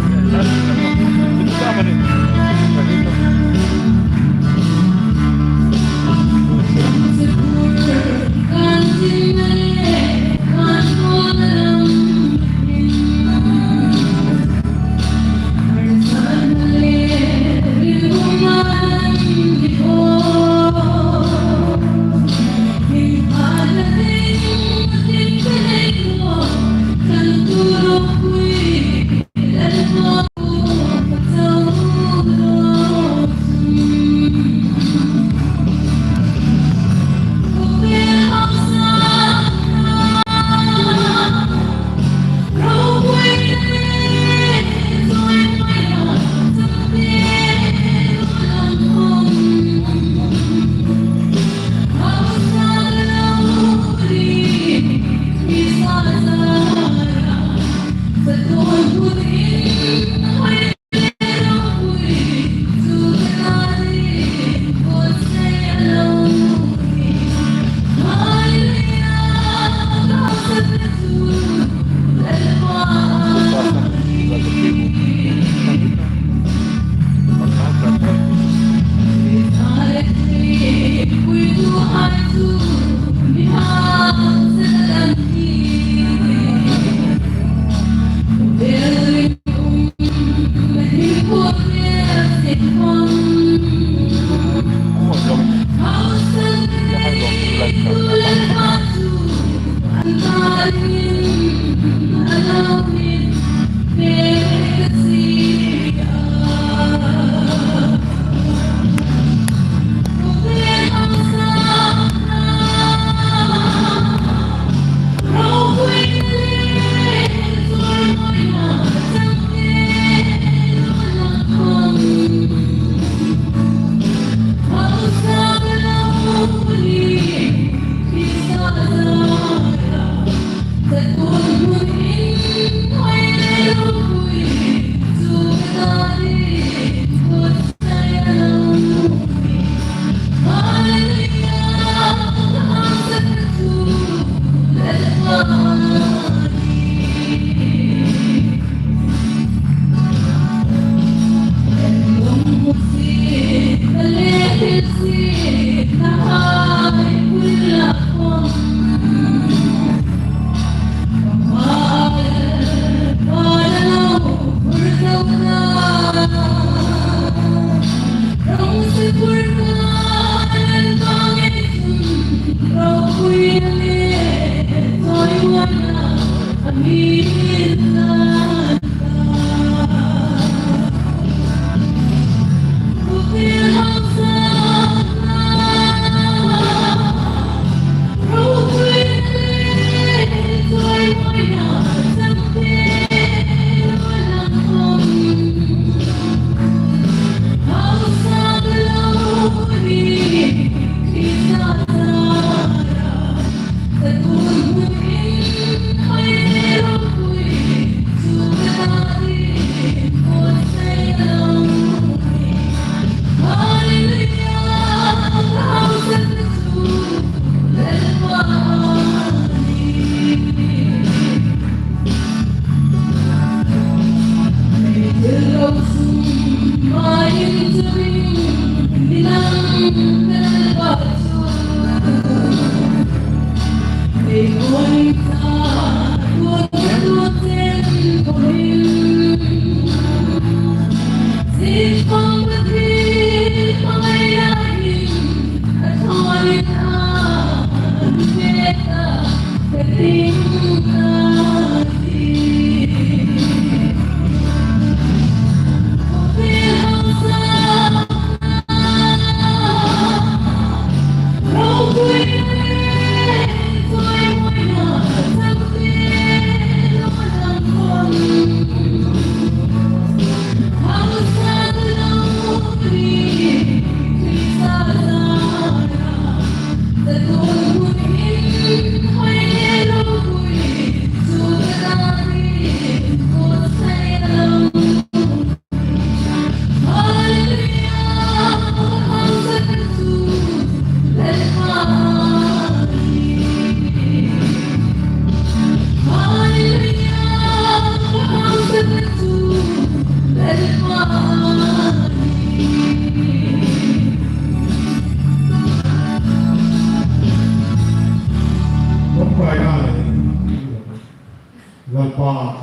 Lalpa,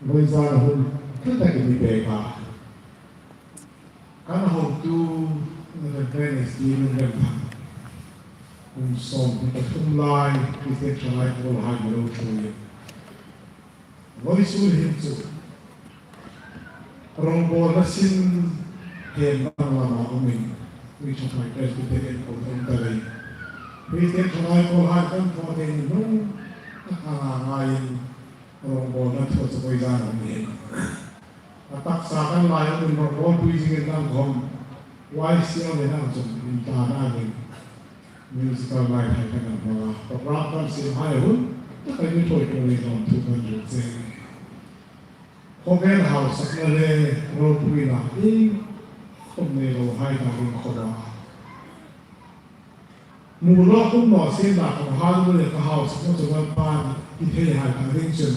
Vawisun hun ṭha takin mi pek a. Kan hotu, Reverend S D Lungremthang, kum sawmhni pathum lai, Christian Thalai Kawlhai mi lo ṭhuoi. Vawisun hin chu rawngbawlna sin hemnang lama umin, mi ṭhahai Presbyterian Kawlhai um ta lei, Christian Thalai Kawlhai kan thaw thei ni hnung a ngaiin, rawngbawlna thu chu vawisun a um hin. A taksa kan lai umin rawngbawlpui zingin nang khom, Y C O le nang chun inṭan angin musical night hai kan hmang a. Program kan siemhai hun taka mi ṭhuoi ṭhuoi lawmthu kan hril che. Khawvel hausakna le ropuina iengkhom nei lohai ta ding khawma hmu lawk um naw sienla, ka hang le ka hausakna chu Lalpa'n a theihai ta ding chun,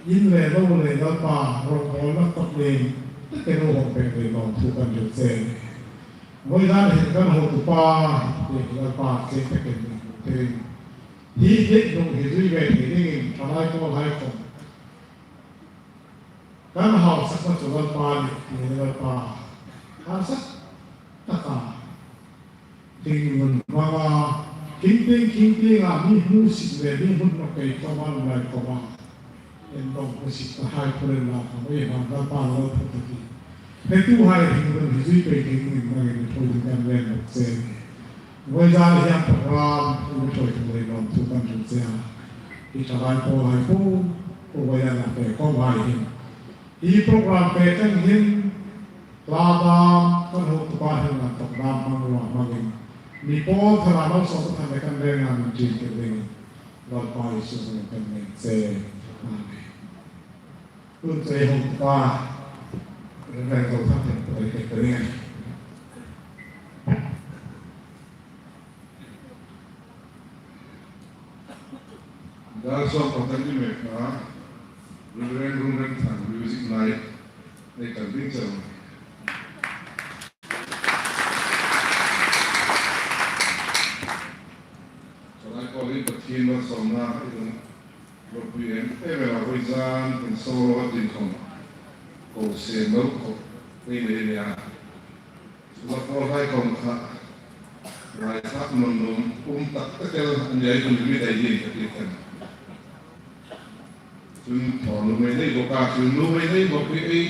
in le lo le Lalpa, rawngbawlna kawtlien takin lo hawng pek leiin lawmthu kan hril che. Vawisun hin kan hotupa, Lalpa, che takin mi hmu tirin, hi hriet hnung hi zui ve thei dingin Thalai Kawlhai khom kan hausakna chu Lalpa ni, ni Lalpa. Hausak taka ding nun mama, king ting, king ting a, mi hmusit le, mi hmun nawk kei khoma, lai khoma. En dong hmusit ta hai phulen la khoma, e hman Lalpa lo phu ta ti. Hretuhai ding nun hi zui pei ding nun mama, ni phu ding kan ven nok che. Vawisun hian program mi ṭhuoi ṭhuoi lawmthu kan hril che a. Hi Thalai Kawlhai po po vawisun a pek khom hai hin, hi program pek ang hin, hla dam kan hotupa hin an tok dam hmang lo hmangin, mi pawl thara mal sawm thar le kan reng a min ṭin tir dingin, Lalpa Isu hmingin kan ngen che. Amen. Tun chu ei hotupa, Reverend Zothangthem pek ta ding a nih. Dar sawm pakhat ni mek a, Reverend Lungremthang Music Night ei kan ding cheu. Thalai Kawlhai Pathien malsawmna ei kan ropui em em a, vawisun kan solo a din khom, ko se mal ko, ei nei nei a. Thalai Kawlhai khom kha, rai tak nun nun, um tak tak el an nei a, ei hun mi dai ding ka ti khan. Chun thaw nuom ei nei bawk a, chun nuom ei nei bawk hi ei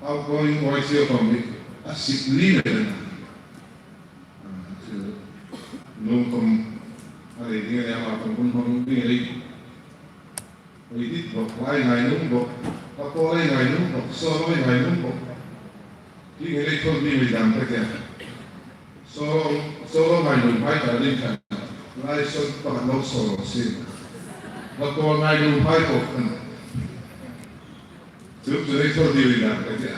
outgoing voice hi khom hi a sip li mai a na. A, chu nuom khom a nei ding a nih, ama khom hun hmang ding a nih. Ei dit bawk, lai ngai nuom bawk, a pawl ei ngai nuom bawk, solo ei ngai nuom bawk. Ti ngai lei thaw ding ei dam ka tia. Solo, solo ngai nuom hai ta ding khan. Lai saw pakhat lo solo sin. A pawl ngai nuom hai bawk khan. Chu, chu ei thaw ding ei dam ka tia.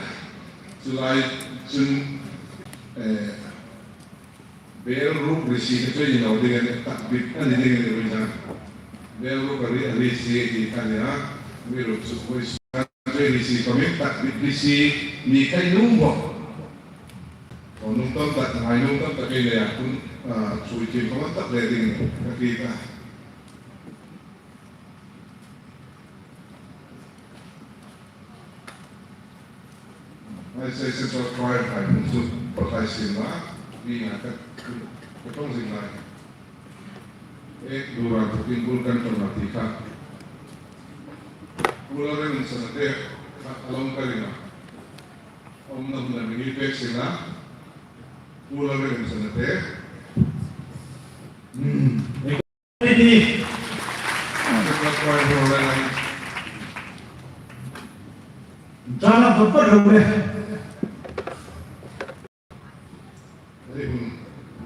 Chu lai chun, eh, Bel ruk risi ka choi ni lo ding a nih, tak bit a ni ding a nih, Vawisûn. Bel ruk a ri, a risi ti kha a nih a, mi ruk chu Vawisûn choi risi khom in tak bit risi ni khai nuom bawk. Thaw nuom tam tak, ngai nuom tam tak ei nei a, kun, a, chu i kim khom tak le ding ka ti ta. Hmeichhe Central Choir hai hmang chu pathai sin la, mi na ka, ka ṭawng zing lai. E, dura pukin bul kan ṭawng a ti kha. Pu Lalremsan te, kha a lawm ka ring a. Umna hun a mi ni pek sin la. Pu Lalremsan te. Hmm. Ṭan a pat pat ro le. Ei hun,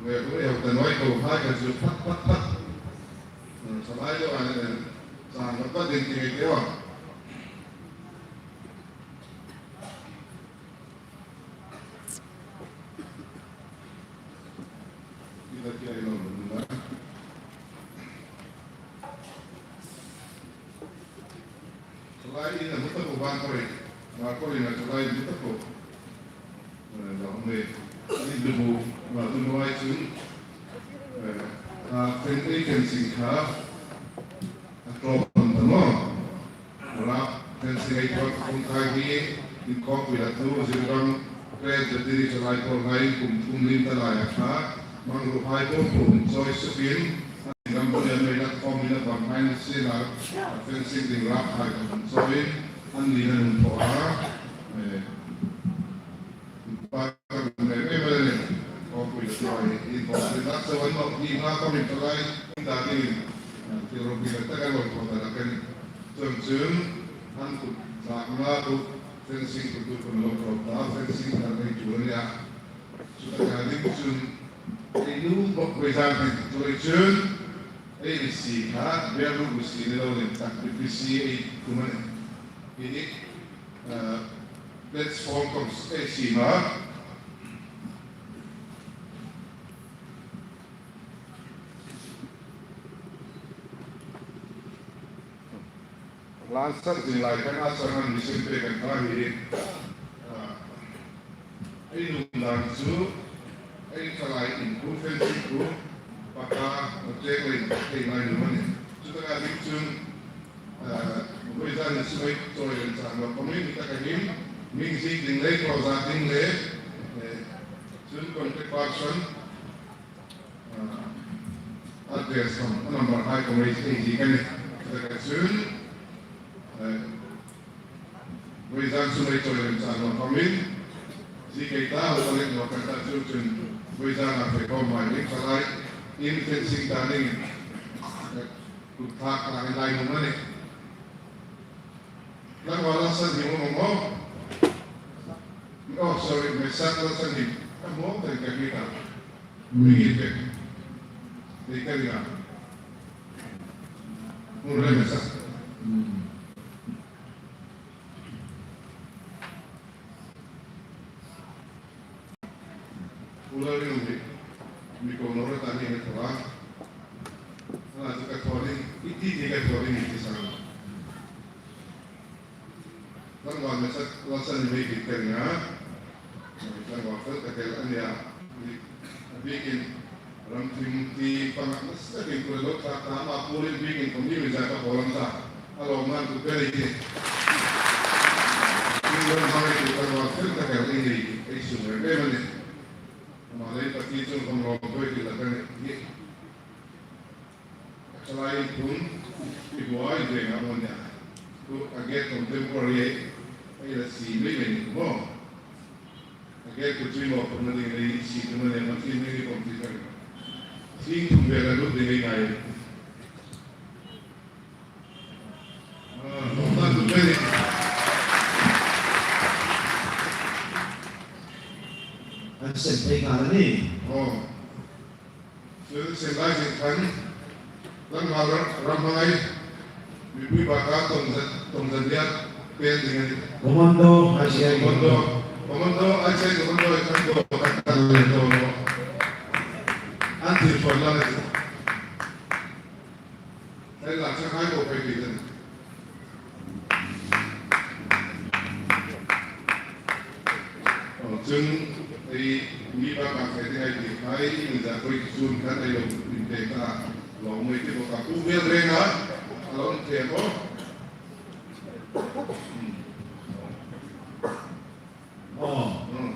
hun, hun, hun, ta noi ko hai ka zu pat, pat, pat. Hmm, salai lo ane, sang pat pat ding ti ngai te wa. Salai in a hmu ta ko ban ko re. Ban ko re na salai in hmu ta ko. Eh, la hmu e. Ni du bu, ma du nu ai chun. Eh, a fen, ei fencing kha. A ṭawp tam tam maw. Rap fencing ei ṭawp kum khai hi, inkhawmpui la thu, Jiribam Presbytery chalai pawl hai kum thum lim ta lai a kha, hmangruohai pawl pawl chawi sukin, an ram pawl an mei la khawm in a bang hai ni sien a, fencing ding rap hai kan chawi in, an ni na nun thaw a, eh, Pa ka rum em em a le. Kawngpui le tuai in kawngpui tak so an mawk hi hma khawmin ka lai. Ka dingin, ah, thil ropui tak tak an lo thaw ta ka nih. Chuong chun, an kut tlak nga tu, fencing kut tu kan lo thaw ta, fencing kan nei tur a nih a. Chu taka ding chun, ei nuom bawk vei zan hin, chuong chun, ei risi kha, bel ruk risi ni lo nih, tak risi ei tum a nih. Hi hi, eh, platform khom ei siem a. Langsar zing lai khan a sar han mi siem pek kan ta hi hi. Eh, ei nuom dan chu, ei thalai in khu fencing khu, paka, a tek lei, ei lai nuom a nih. Chu taka ding chun, eh, voi zan ni sum ei chawi remchang lo khawmin, taka hin, hming ziek ding le, khuo zak ding le, eh, chun contact person, eh, address khom, a number hai khom ei, ei ziek a nih. Taka chun, eh, voi zan sum ei chawi remchang lo khawmin, ziek ei ta, hawleh lo kan ta chu chun, voi zan a fe khom mai ring salai, in fencing ta ding, eh, kut tlak ta hin lai nuom a nih. Tlangval Lalsanhim um am? Oh, sorry, Hmeichhia Lalsanhim. Ka hmu thei ka hriet a. Mi ngi pek. Thei ka ring a. Hmu le Hmeichhia. Ula ring um hi, mi ko no ra ta ni he thaw a. Ana chu ka thaw ding, i ti ti ka thaw ding i ti sa. Tlangval Hmeichhia Lalsanhim ei ti ka ring a. Tlangval fel ka tel a nih a. A bikin Ramthim ti panga nasa takin kul lo tlak ta, ama puolin bikin khom ni mi za ka hawlang ta. A lawmna an kut ber ei ti. Min lawm hang ei ti, tlangval fel tak el ei nei, ei sum em em a nih. Ama lei pati chun khom lawm thaw ei ti la ka nih. Hi. Ka thalai in phun. I buai ve ngam a nih. Tu a gate contemporary ei la si mei mei ni maw. A gate ku chui maw, pawm na ding ei si tu ma ni maw, si mei ni pawm ti kar. Sing thum ve la lut ding ei ngai. Ah, pawm na tu ve ni. An sem thei nghal a nih. Oh. Chu sen lai zing khan, tlangval ram, ram hmang ai, mipui baka tawng zat, tawng zat dia, pen ding a nih. Commando, I say. Commando, commando, I say commando, I can't go, I can't go, no. An thil fon lang a nih. Hei la, sa hai ko kai ti den. Aw, chun, ei, mi pa pa kai ti hai ti, hai, in za koi chun kan ei lo in te ta, lo mai ti ko ka pu vel renga, a lo te ko. Hmm. Aw. Hmm.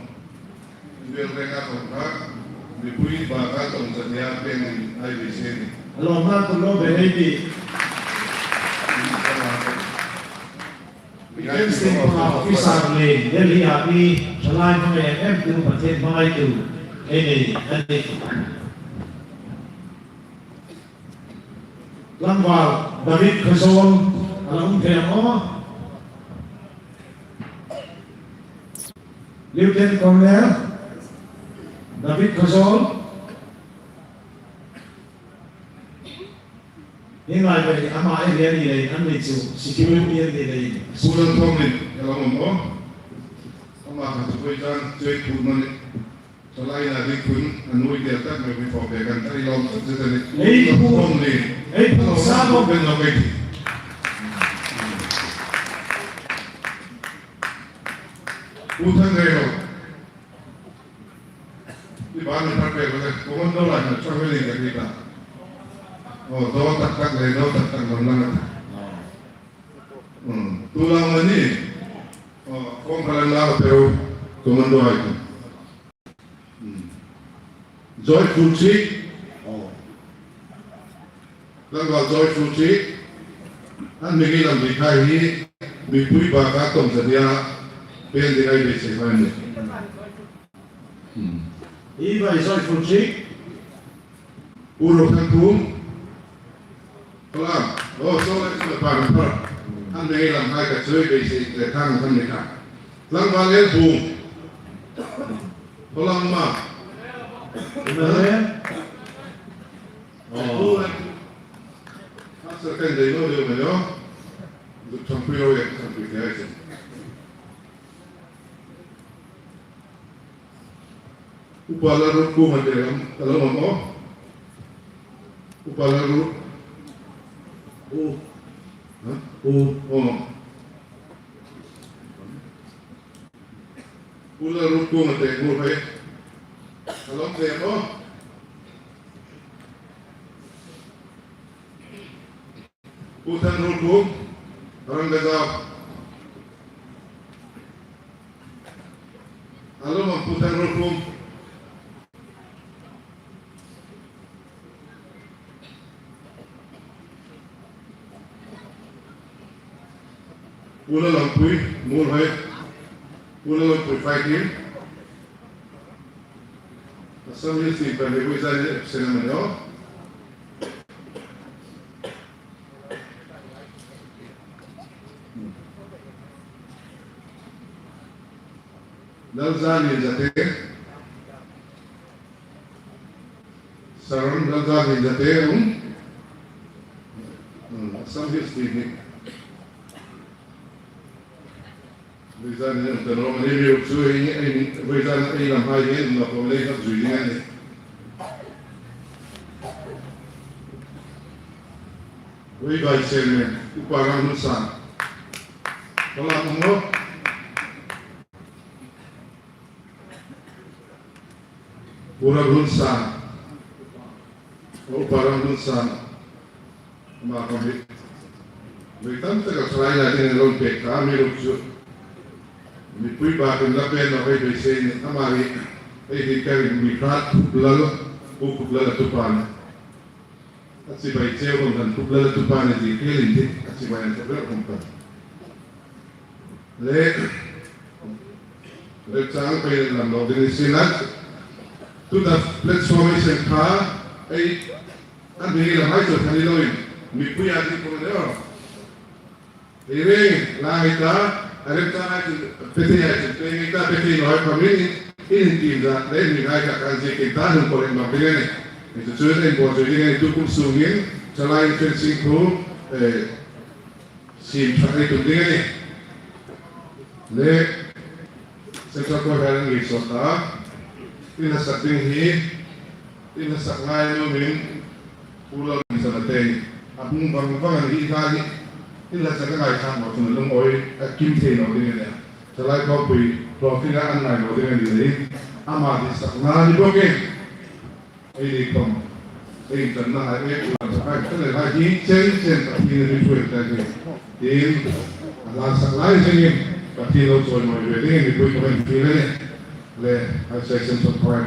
Vel renga ko ka, mipui baka tawng zat nia pen ni, ai ve se ni. A lo na tu lo be nei ti. Weekend sting panga officer le, Delhi a mi, thalai hmangai em em tu, Pathien hmangaitu, ei nei, a nih. Tlangval David Khawzawl a la um thei am aw? Lieutenant Colonel David Khawzawl. Hi ngai ve, ama ei rian ni lei, an ni chu security an ni lei. Sunan thawm ni, a la um aw? Ama kha chu koi tan, chu ei phur mani. Thalai na ding khun, a nuoi tel tak mai, mi fawp ve kan thei lawm tak zet a nih. Ei phur. Thawm ni. Ei phur sa lawm. Ben lawm ei. Pu Thangrelo. I ba mi thar pe ko le, commando lai na chang ve le ka ti ta. Oh, do tak tak le, do tak tak lawm lang. Hmm, tu lang mani. Oh, kawng khalan la ka pe ro, commando ai tu. Hmm. Joyful chi. Oh. Tlangval Joyful chi. An mi ngi lam di khai hi, mipui baka tawng zat nia, pen ding ai ve se khai ni. Hmm. Hi vai Joyful chi. Pu Rothanphum. Palam. Oh, so let's go, Palam. An mi ngi lam hai ka choi ve se, le thang kan ni ka. Tlangval Lalbung. Palam ma. Palam. Oh. Pastor kan dei lo lo lo. Lu thang pui lo ya, thang pui ya. Upa Lalrut kuoma te lam, lam am aw? Upa Lalrut. U. Ha? U. Oh. Pu Lalrut kuoma te hmu hai. A lawm te maw? Pu Thanrulkhum, Rangazau. A lawm am Pu Thanrulkhum? Pu Lalampui, Muolhoi. Pu Lalampui, Faikim. Assam Hills Team kan ni, voi zani absent am a ni aw? Lalzani Zate. Saron Lalzani Zate, um. Hmm, Assam Hills Team ni. Voi zan ni um ta naw, mi ruok chu ei, ei, voi zan ei lam hai hi, na ko lei hak zui ding a nih. Voi Vice Chairman, Upa Ramhunsang. Ko la ko mo. Pu Ramhunsang. Upa Ramhunsang. Ama khawm hi. Voi tam taka thalai lai ding a lo pek ta, mi ruok chu. Mipui bak in la pen lo hei beisei ni, ama hi. Hei hi ka ring mi khat Khuplal, Pu Khuplal a tupa ni. A chibai cheu khom khan Pu Laltupa ni ti kei lin ti, a chibai an thawk reuh khom khan. Le, le chang pei lam lo ding ni sien a. Tuta pledge formation kha, ei, an ding la mai chu khan ni loin, mipui a ding khom le o. Ei reng, la ngai ta, a rem ta ngai chu, pe thei ngai chu, pe ngai ta, pe thei naw khom in, in, in tin za, le mi ngai ka kan zie kin ta, hun ko le ma pe ngai ni. Ni chu chu le bo chu ding ni tu kum sungin, chalai fencing khu, eh, siem ṭhat ei tum ding a nih. Le, Central Choir hai an ngei sawt ta. In hla sak ding hi, in hla sak ngai nuomin, Pu Lalnuoisan a tei. A hung vang vang a ni hi hla hi. In hla sak a ngai ṭhat naw chun lungawi, a kim thei naw ding a nih. Chalai khawpui, hlawtling a ngai naw ding a ni le. Ama ditsakna ni bawkin. Ei ni khom, ei channa hai, ei pu lam hai, ka le hai hi chen chen ka ti ni pui ta ni. Tin, a la sak lai chen ni, ka ti lo choi mo ve ni ni pui ko ni ti ni. Le, hai sai sen so poi.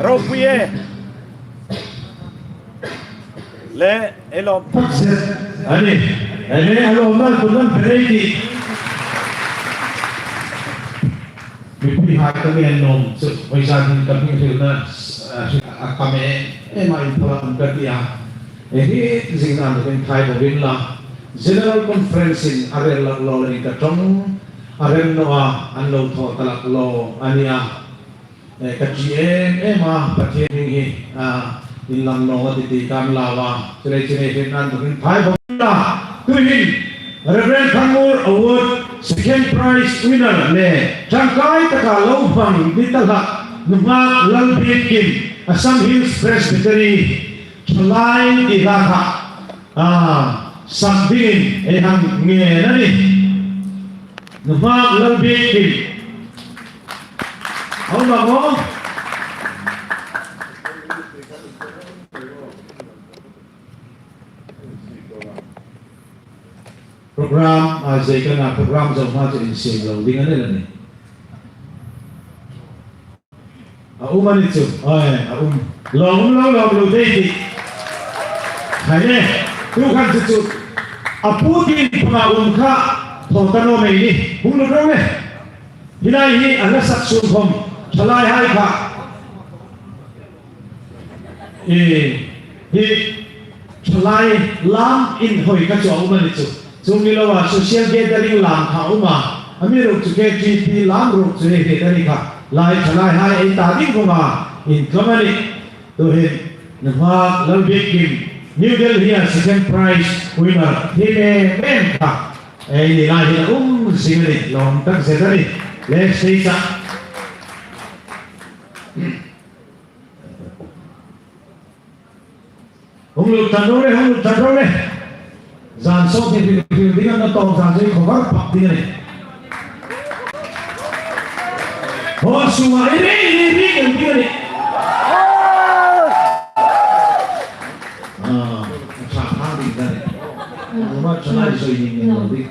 Ropui e. Le, elo. Ani, ani, alo, mal, tunan, break. Mipuihai ka mi an nuom chu, vawisun hin ka hming hrilna, ah, a kam em em a, in phalak ka ti a. E hi, zingna nutin thai bawkin la. General Conference-in a rel lak lo leiin ka ṭawng, a rem naw a, an lo thaw ta lak lo a nih a. E, ka ṭi em em a, Pathien hming hi, ah, inlang naw a ti ti kan lau a. Chuleiin, chuleiin, hrietna nutin thai bawkin la. Tuhin, Reverend Thanmur Award second prize winner le ṭangkai taka lo hmang ni ta hlak Nuhmar Lalbikkim, Assam Hills Presbytery, Thalai ti hla kha, a, sak dingin ei hang ngen a nih. Nuhmar Lalbikkim. Au ma mo. Program, a, zei ka na program zo hma chu insiem lo ding a nih la ni. A um a ni chu. Oi, a um. Lawm lo, lawm lo dei ti. Hai le, tu khan chu chu. A pu tin panga um kha, thaw ta naw mei ni. Hung lo ro le. Hi lai hi a hla sak sung khom, thalaihai kha. E, hi thalai lam inhawi kha chu a um a ni chu. Chuong ni loa social gathering lam kha a um a. Amiruokchu K T P lam ruok chu hei hriet a ni kha. Lai thalaihai ei ta ding khom a, intlawm a nih. Tuhin, Nuhmar Lalbikkim, New Delhi-a second prize winner, hi me men kha. Ei ni lai hin a um zing a nih, lawm tak zet a nih. Le stage-a. Hung lut ṭan ro le, hung lut ṭan ro le. Zan sawt hi hril, hril ding an na tawng zan sawt hi khawvar pak ding a nih. Hall sunga ei rei, ei rei, ei rei ding a nih. Ah, a ṭha phak ding a nih. Nuhmar thalai sawi ning ning lo ding.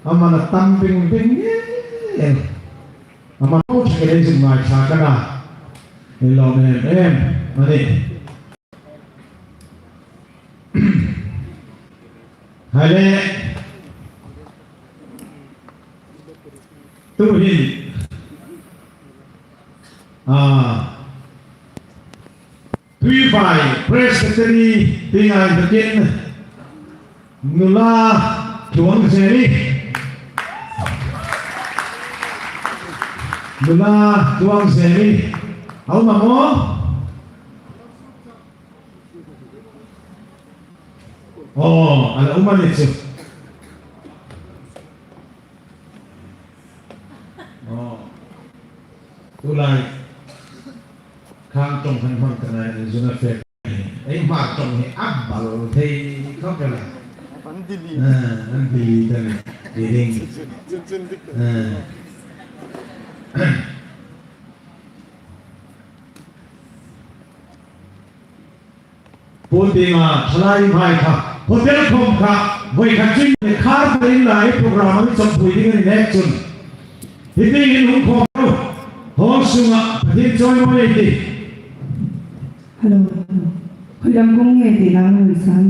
Ama na tam ping ping. Ama ko chak le sing mai sa ka na. Ilo em em. Mani. Hai le. Tuhin. Ah. Tuifai Presbytery tieng ang takin Nula Tluangzemi. Nula Tluangzemi. A um am a? Oh, a la um a ni chu. Oh. Tulai khang tawng han hmang ka nai in zuna fe. Ei hma tawng hi a bal thei khawp el a. An dili. Ah, an dili ta ni. Dili. Ah. Pu Tinga thalai hmai kha, hotel khom kha, voi kha chin le khar ta in lai program an chawk pui ding a ni nek chun. Hi tieng in hung khom ro, hall sunga Pathien chawimawi ei tih. Hello. Khuidam kong nge ti lang ngun sang.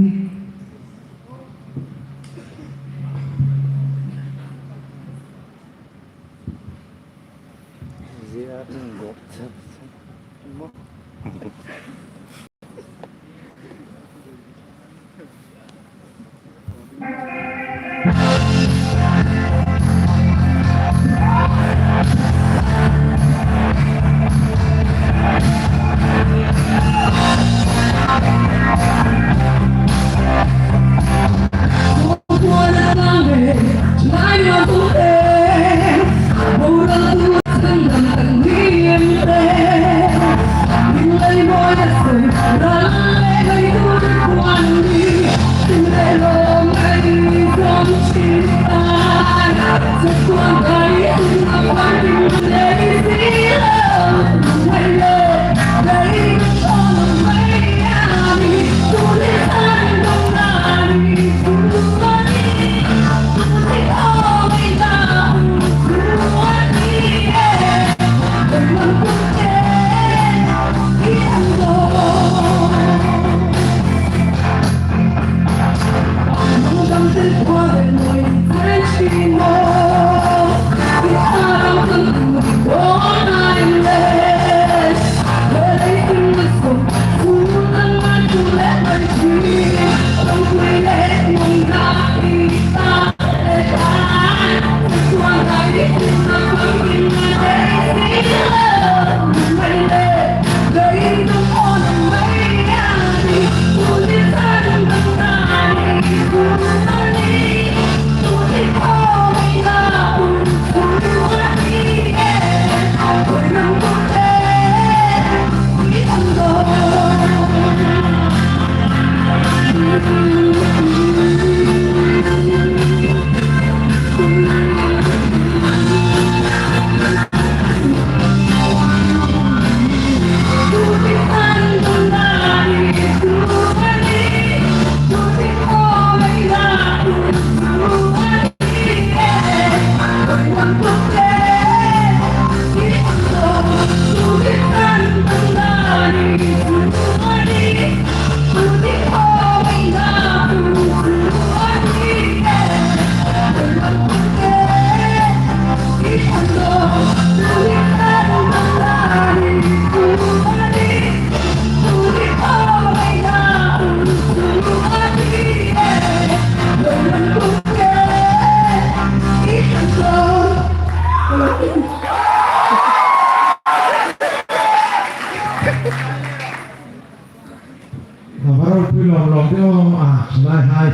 A va ropui lawm lawm deu a, lai hai.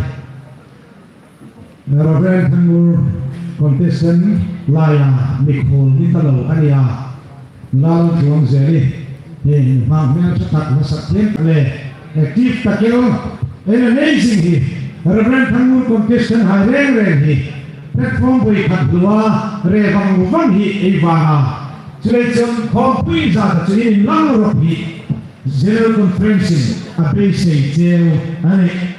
Reverend Thangngur contestant laia mikhuol ni ta lo a nia. Lal Tluang Zeli, he, hmang hmel ṭha tak hmasa thiem le, active tak el, en amazing hi. Reverend Thangngur contestant hai reng reng hi. Platform buoi khat hlua, re vang vang hi ei vang a. Chuleiin chun khawmpui zat a chu in lang rawp hi. General Conference-in a beisei cheu a nih.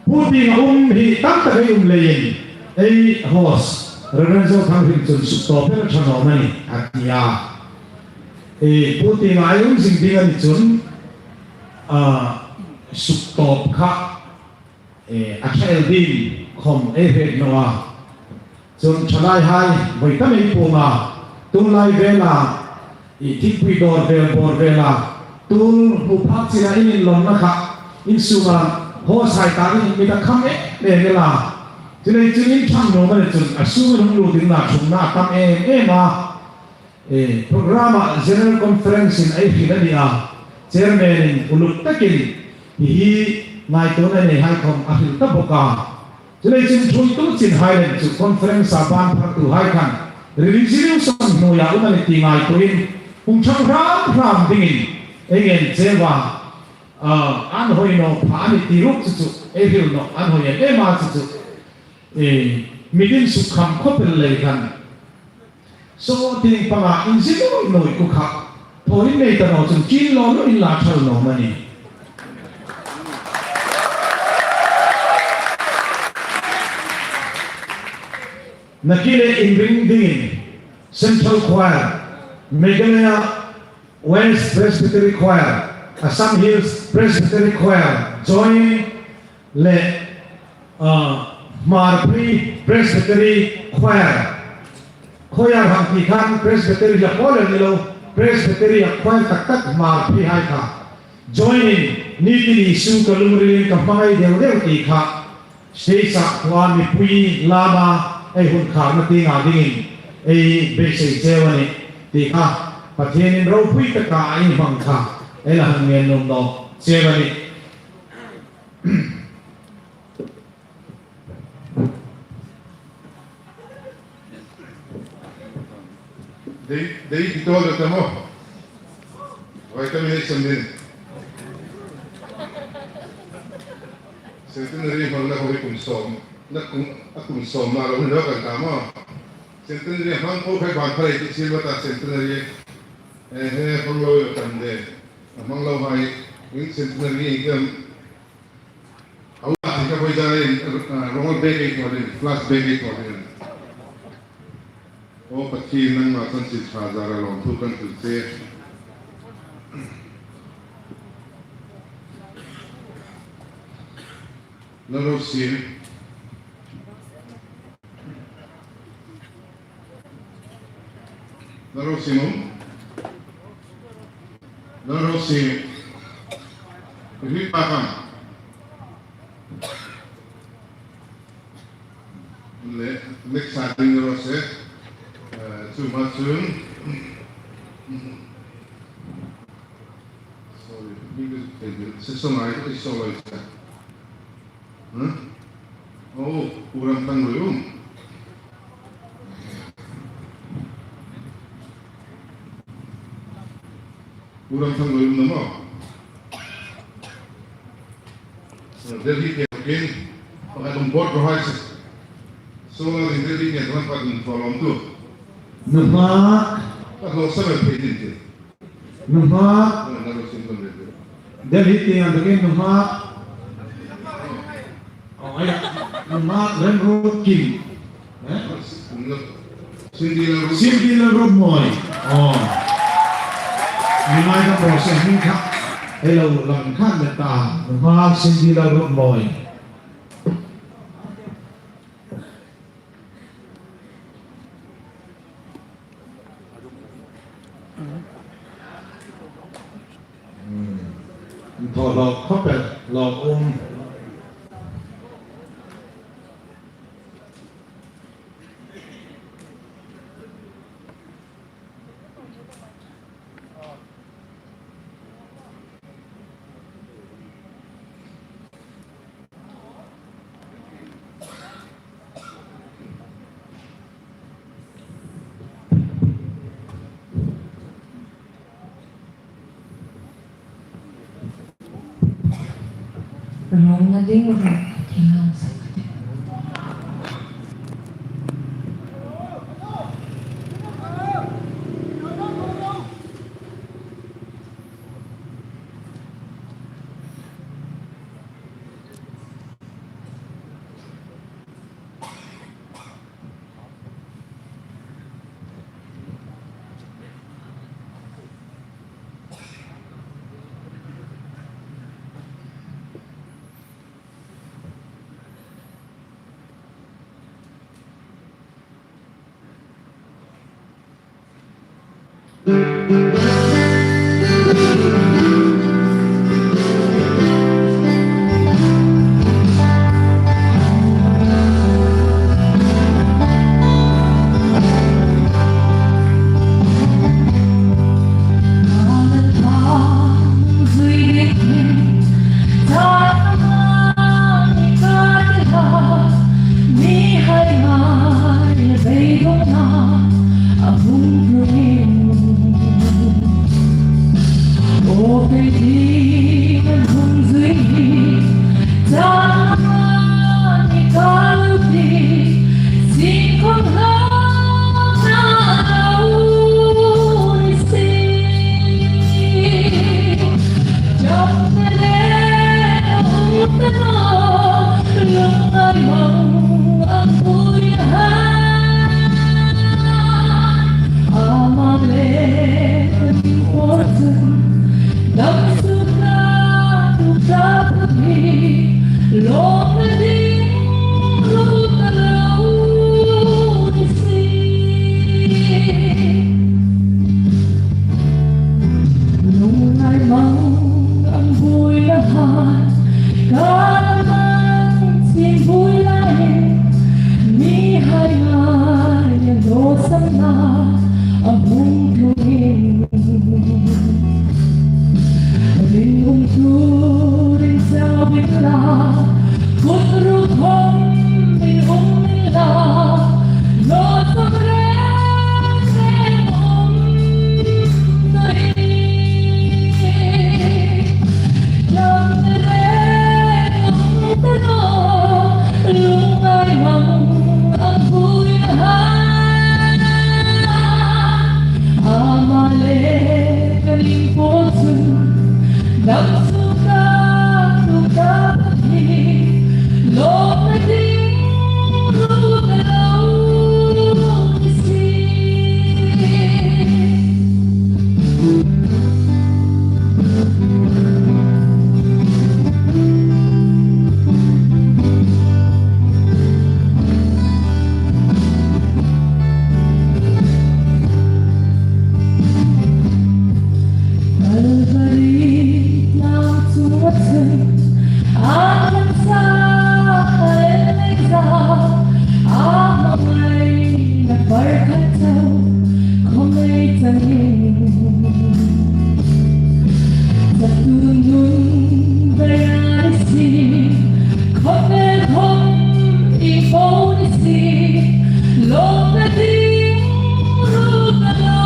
Pu Tinga um hi tam tak ei um leiin, ei host, Reverend Zothang Hrim chun suktawp el ṭha naw a nih, a ti a. E, Pu Tinga ei um zing ding a ni chun, a, suktawp kha, e, a ṭha el ding khom ei hriet naw a. Chun ṭhalai hai, voi tam ei puong a, tunlai vela, i thingpui dawr vel, bawr vela, tul hmu phak china in inlawmna kha, in sunga, hawsai ta in mi ta kham em em el a. Chuleiin chun in ṭhang naw a ni chun, a sunga hung lut ding la ṭhungna a tam em em a. E, program-a General Conference-in ei hril a ni a, Chairman-in uluk takin, hi hi ngaituona nei hai khom a hril ta bawk a. Chuleiin chun ṭhuoitu chin hai lem chu conference-a ban phartuhai khan, resolution hnuoia um a nih ti ngaituoin, hung ṭhang hram hram dingin, ei ngen cheu a, a, an hoi naw pha a nih ti ruok chu chu, ei hril naw, an hoi em em a chu chu. E, mitin sukkham khawp el lei khan. Saw tieng panga inzie nawi nawi ku kha. Thaw in nei ta naw chun chin lo lo in la thal naw a nih. Nakie le inring dingin Central Choir, Meghalaya West Presbytery Choir, Assam Hills Presbytery Choir, join le, ah, Hmarphei Presbytery Choir. Choir hang ti khan Presbytery la pawl ni lo, Presbytery a choir tak tak Hmarphei hai kha. Join in, ni ti ni su ka lungril in ka hmangai deu deu ti kha. Stage-a khuo mipui lama ei hun kharna tienga dingin ei beisei cheu a nih ti kha. Pathienin ropui taka ei hmang kha ei la hang ngen nuom naw cheu a nih. Dei, dei ti tawk ta maw. Vitamin A san din. Centenary hmangna khom hi kum sawm, na kum, a kum sawm na lo ni lo kan ta maw. Centenary hmang po khai ban phai ti sil ba ta centenary. Eh, he hmang lo yo kan de. Hmang lo hai, in centenary in kan. Au la ti ka hoi za in, eh, rongal bag ei tuar in, plastic bag ei tuar in. Aw Pathien, nangma chanchin ṭha zara lawmthu kan hril che. Nalo siem. Nalo siem um. Nalo siem. Ri pa kan. Le, next time nalo se. Eh, chu ma chun. Sorry, English, se so ngai, so lai se. Huh? Oh, Pu Ramthangluium. Pu Ramthangluium na maw. Delhi ke kin, pakhat um bawk ro hai se. So, Delhi ke pakhat um follow tu. Numa. Ka lo sa mai pe din ti. Numa. Delhi tieng ang takin numa. Oh, ai, numa Lemruotkim. Eh? Cindy Lemruotmoi. Cindy Lemruotmoi. Oh. Ni mai ka process ni kha. Ei lo lang khan le ta. Hma sin di la rut moi. Hmm. Thaw lo khop el lo um. Lawmna ding ruok thil hang sak. Lungngai mang ang buoina hai, ka mang sin buoi lai, mihai ngaina nawsangna a hung tlungin. Ring um turin chau inla, kut rukhawmin um inla, nawsang reng reng um ta hi. Lam reng um ta naw, lungngai mang ang buoina hai. Ama le ka ring po chun, dam suka suka pati, lawmna ding ruok a lo ni si. Kalvari tlang chunga chun, a hmasa a lengza, a hmangaina par khat chau khawm ei changin. Chatuon nun veia ni si, khawvel khawm ieng po ni si, lawmna ding ruok a lo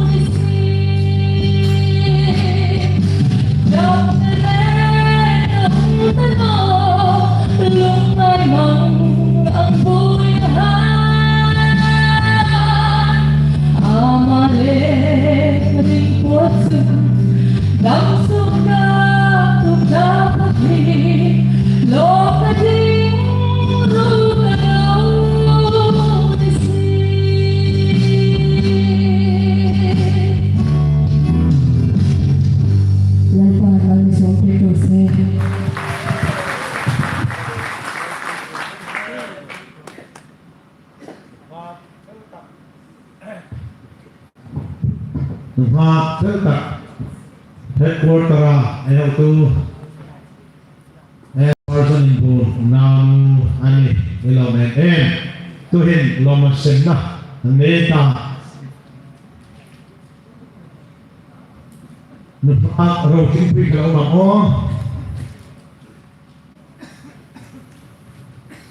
ni si. Dam le le ang ta naw, lungngai mang ang buoina hai. Ama Nunghak fel tak headquarter-a ei hotu, eh, person inbun nau a nih, ei lawm em em. Tuhin lawmman semna nei ta. Nunghak ro thingpui kha lo um am aw?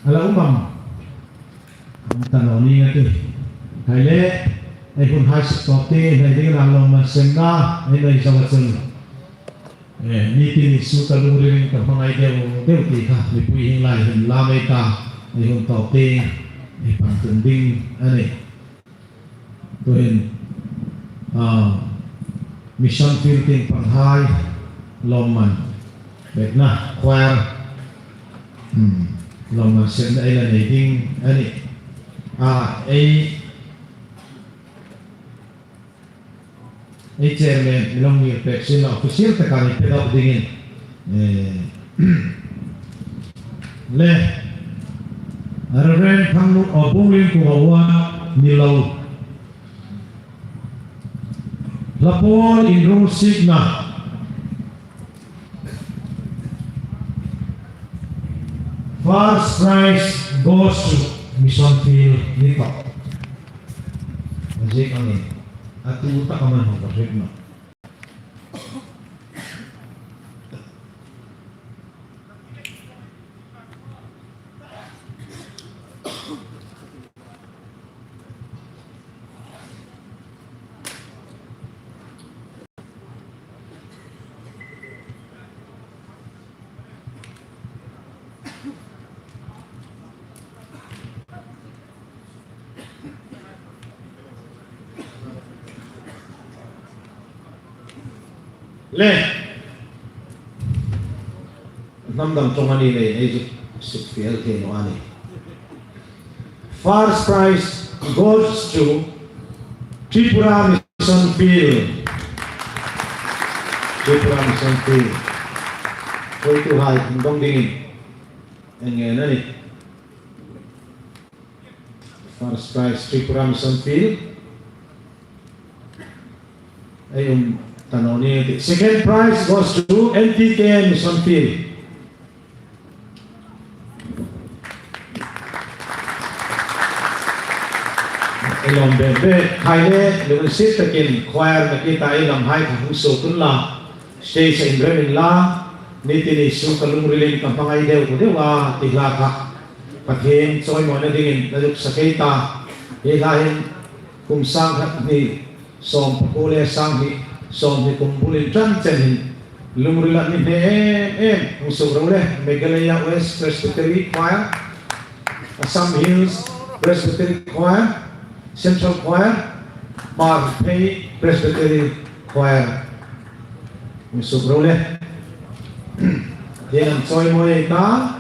A lo um am? An ta naw ni a tih. Hai le, ei hun hai suk tawp ti, hai ding la lawmman semna, ei nei zo a chun. Eh, ni tin ni su ka lungrilin ka hmangai deu deu ti kha, mipui hieng lai hin la mei ta, ei hun tawp ti, ei pan tun ding a nih. Tuhin, ah, mission field tieng panghai lawmman pekna choir, hmm, lawmman semna ei la nei ding a nih. Ah, ei, ei chairman, mi lo ngir pek sin la official taka mi pe dawk dingin, eh, le, Reverend Thangnu, oh, Bunglin Kumawan ni lo. Hla pawl inrung sikna. First prize goes to mission field ni tawp. Music angin. A tu taka man hawng ka hriet nawh. Le. Hnam dang ṭawng a ni le, ei zuk suk fiel thei naw a nih. First prize goes to Tripura Mission Field. Tripura Mission Field. Koi tu hai, dong dingin. Eng nge na ni. First prize Tripura Mission Field. Ei um ta naw ni. Second prize goes to N T K Mission Field. Ei lawm bek bek, hai le, lunginsiet takin choir-a ki ta ei lam hai kha hung suok unla. Stage-a inrem inla, ni tin ni su ka lungrilin ka hmangai deu deu a, ti hla kha Pathien chawimawina dingin na zuk sak ei ta. Hi hla hin kum sang khat hni sawm pakuo le sang hni sawm hni kum bulin ṭan chen hin lungrila mi hne em em hung suok ro le, Meghalaya West Presbytery Choir, Assam Hills Presbytery Choir, Central Choir, Hmarphei Presbytery Choir. Hung suok ro le. Hi an chawimawi ei ta.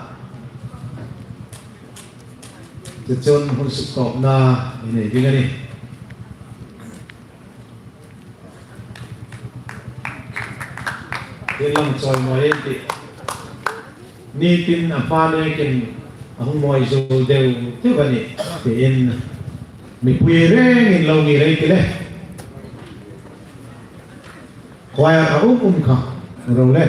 Chu chun hun suk tawpna ei nei ding a nih. Hi lam chawimawi ei tih. Ni tin a hma nekin a hung mawi zuol deu deu a nih, tiin mipui rengin lo ngir ei ti le. Choir a um um kha, ro le.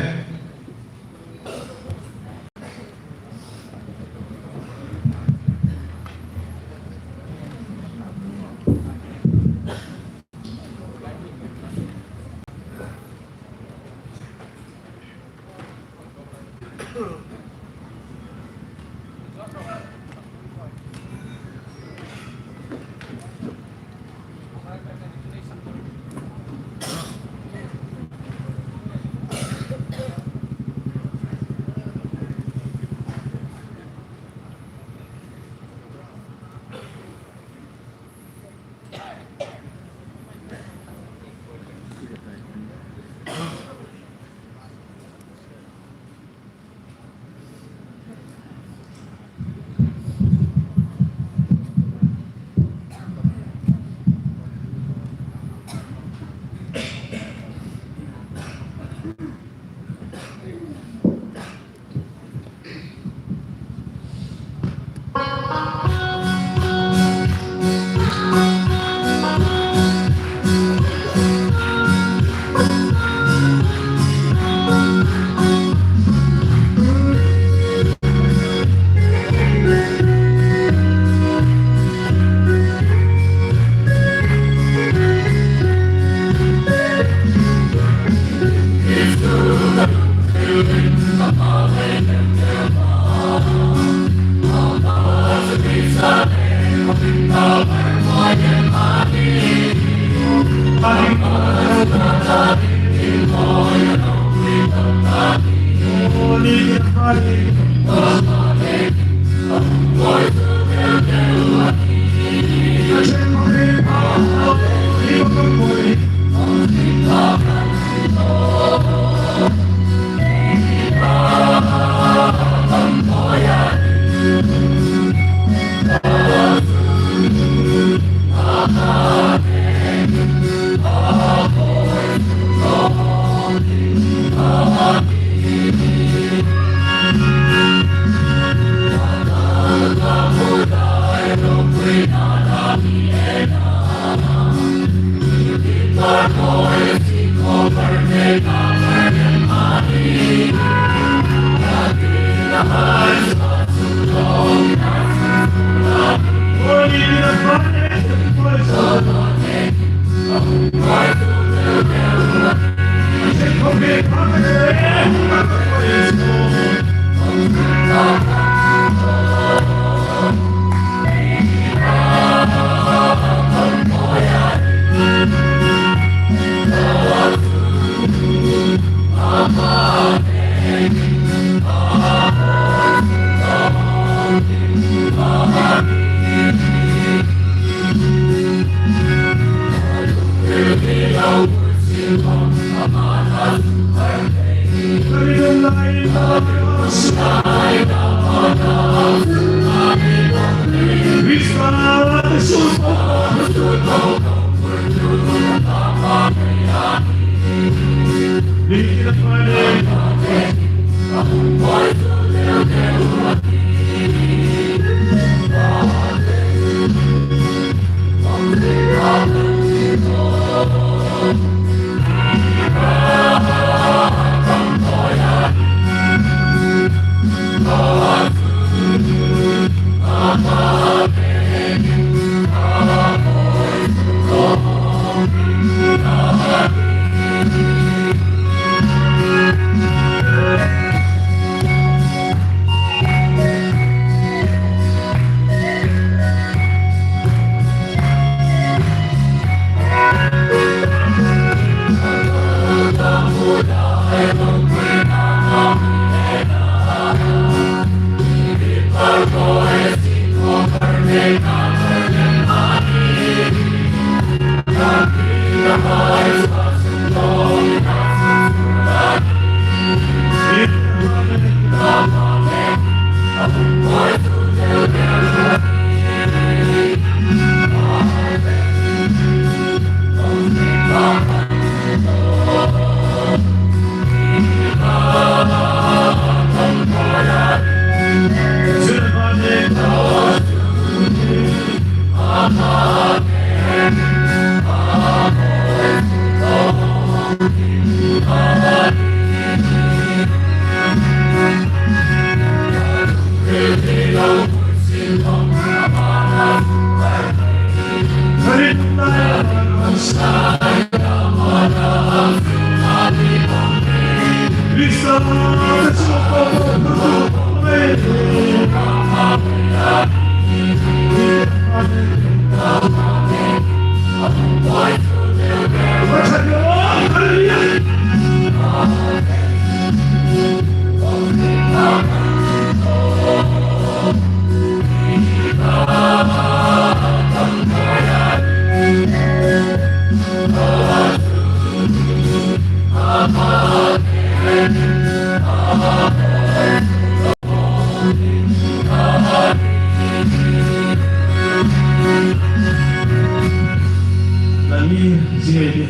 Nangni zie de.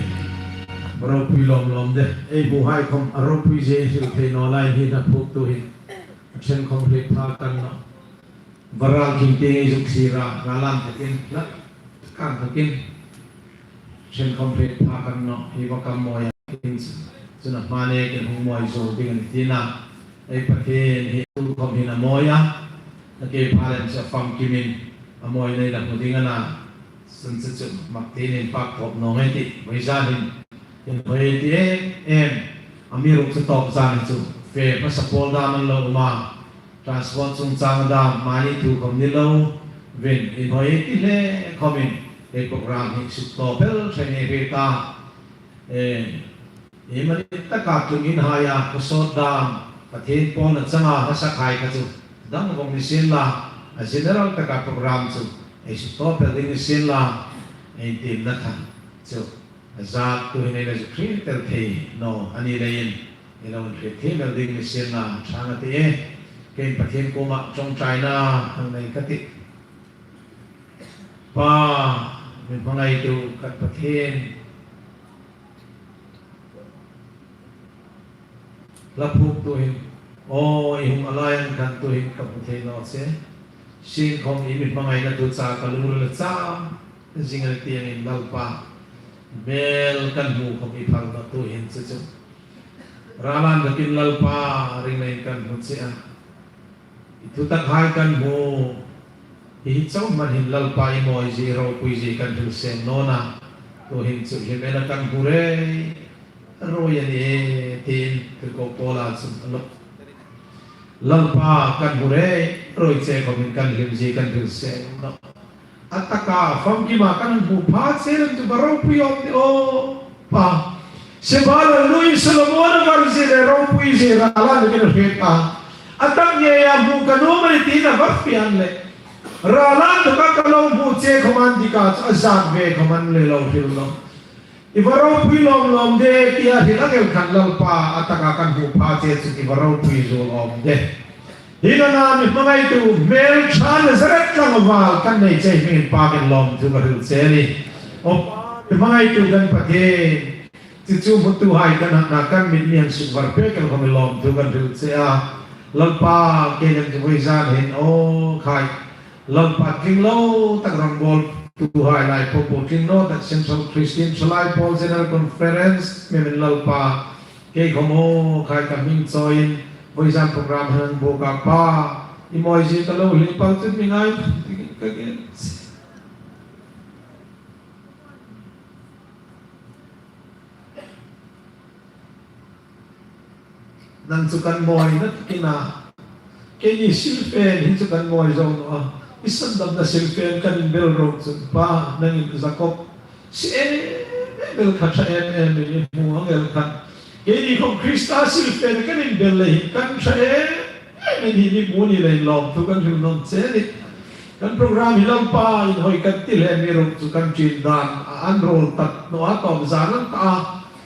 Ropui lawm lawm de. Ei buhai khom a ropui zie hril thei naw lai hi na phuk tu hin. Chen khom hriet pha kan naw. Varal king te ngei zuk si ra, ra lam takin, la, kan takin. Chen khom hriet pha kan naw, hi va kam mawi a kin. Chun a hma ne kin hung mawi zo ding a ni tina. Ei Pathien hi tu khom hin a mawi a. Na ke pha lem sa fam kimin. A mawi nei la hmu ding a na. Sun chu chu mak tinin pak khop naw ngai ti. Vawi zan hin. Inhawi ti em em. Amiruokchu tawp zan chu. Fe hmasa pawl dam an lo um a. Transport chungchang dam, mani thu khom ni lo, vin, inhawi ti hle khomin, Ei program hi suk tawp el ṭha ei hriet a. E, ei mani taka tlungin hai a, khawsawt dam, Pathien pawlna changa hla sak hai kha chu dam vawng ni sien la, a general taka program chu ei suk tawp el ding ni sien la, ei intiemna khan chu a zat tu hin ei la zuk hriet el thei naw a ni leiin, ei lo inhriet thiem el ding ni sien la ṭha a tih. Kein Pathien kuoma ṭawngṭaina hang nei ka tih. Pa, mi hmangaitu kan Pathien, hla phuoktu hin, aw, i hung a lai ang khan tu hin ka hmu thei naw che. Sien khawm i mi hmangaina thu chu ka lungrila cham zing a ni ti angin Lalpa, hmel kan hmu khawm i phal naw tu hin chu chu. Ra lan dakin Lalpa, ring leiin kan hmu che a. I thutak hai kan hmu. Hi hi chau man hin Lalpa i mawi zie, ropui zie kan hril sem naw a. Tu hin chu hi mena kan hmu rei roi a ni e, tiin Tirko Paula chun a lo. Lalpa kan hmu rei roi che khawmin kan hlim zie kan hril sem naw. A taka famkima kan hmu pha che lem chu va ropui awm ni aw Pa. Seba Lalnuin Solomon a var zie le ropui zie ra lan dakin a hriet a. A tak ngeia hmu ka nuom a ni tiin a va fian le. Ra lan daka ka lo hmu che khawm an dik a chu a zat ve khawm an le lo hril naw. I va ropui lawm lawm de tia hril angin khan Lalpa a taka kan hmu pha che chu i va ropui zuol awm de. Hi nana mi hmangaitu hmel ṭha Nazareth tlanga val kan nei che hmingin Pa kan lawmthu ka hril che a nih. Aw, mi hmangaitu kan Pathien, chu chu hmutuhai kan hang a, kan mit mi hang suk var pek el khawm i lawmthu kan hril che a. Lalpa, kei lem chu voi zan hin, aw, khai. Lalpa, tling lo tak rongbawltuhai lai po po, tling lo tak Central Christian Thalai Pawl General Conference, mi min Lalpa, kei khawm aw khai ka hming chawiin voi zan program hang buk a Pa, i mawi zie ka lo hlim pal chu mi ngai ka gen. Nang chu kan mawi na tina. Keini silfen hi chu kan mawi zo naw a. I sandamna silfen kan inbel ro chun Pa, nangin Jakob sie em em el kha ṭha em em in i hmu ang el khan. Keini khawm Krista silfen kan inbel le hin kan ṭha em em in hi mi hmu ni leiin lawmthu kan hril nawn che a nih. Kan program hi Lalpa inhawi kan ti le mi ro chu kan ṭin dan a an rawl tak naw a, tawp zan an ta a.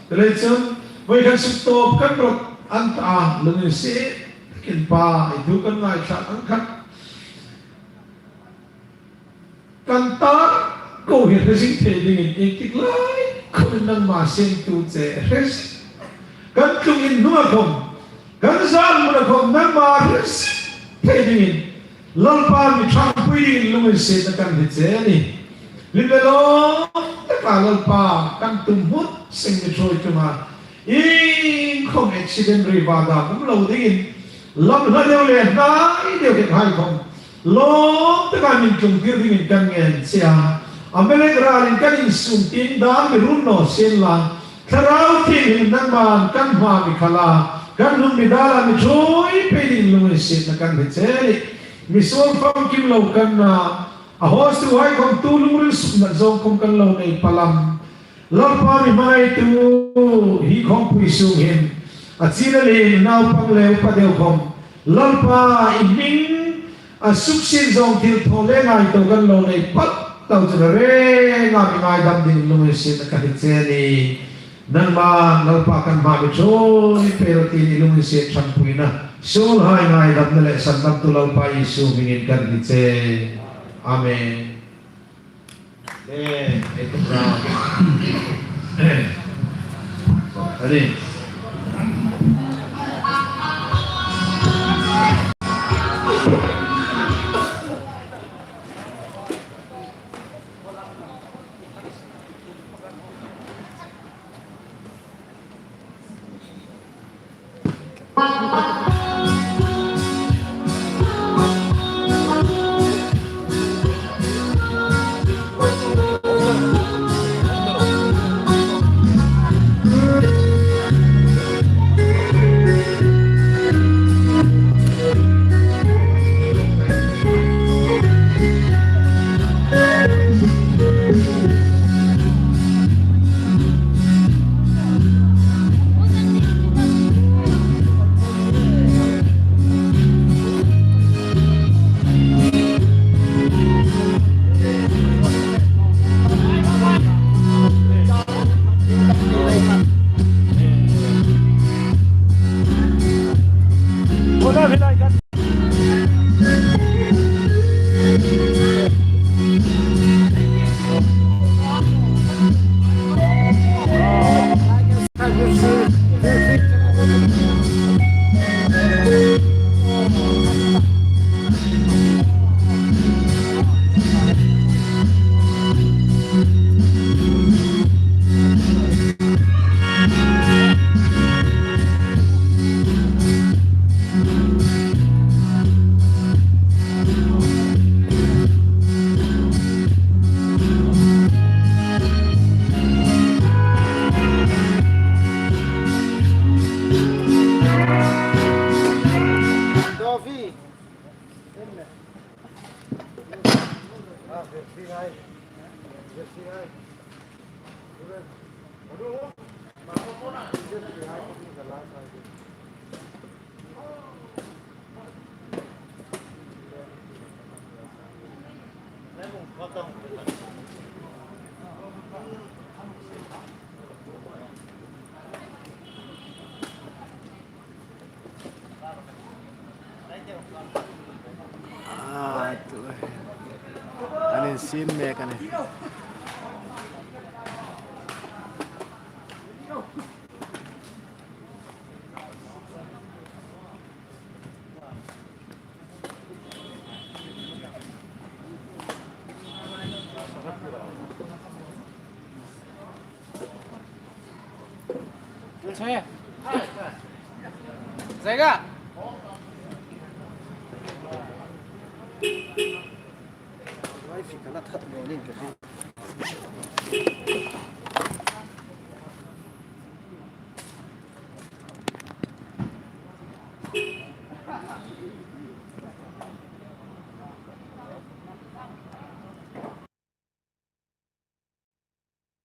Chuleiin chun, voi khan suk tawp kan rawt an ta a, lunginsiet takin Pa, i thu kan ngaithlak ang khan. Kan tar ko hi hre zing thei dingin ieng tik lai khawmin nangma siemtu che hre zing. Kan tlung in hnunga khawm, kan zan hmuna khawm nangma hre zing thei dingin Lalpa mi ṭhangpui dingin lunginsietna kan hni che a nih. Hlim le lawm taka Lalpa kan tum hmun seng mi ṭhuoi tunga iengkhawm accident ri va dam um lo dingin lam hla deu le hnai deu hrethai khawm lawm taka min tlungtir dingin kan ngen che a. Amalek ralin kan insum tin dan mi run naw sien la, Thlarau Thienghlim nangman kan hma mi khal a, kan hnung mi dal a mi ṭhuoi pei dingin lunginsietna kan hni che a nih. Mi suol famkim lo kan na, a hostuhai khawm tu lungril suknat zawng khawm kan lo nei pal am. Lalpa, mi hmangaitu hi khawmpui sung hin a china lien naupang le upa deu khawm Lalpa, i hming a suksiet zawng thilthaw le ngaituo kan lo nei pal lo chun a renga mi ngaidam dingin lunginsietna ka hni che a nih. Nangman Lalpa, kan hma mi ṭhuoi pei rawh tiin i lunginsiet ṭhangpuina, suolhai ngaidamna le sandamtu Lalpa Isu hmingin kan hni che. Amen. Amen. Ei tuk rawh. Ani. Team mek a nih. Zega.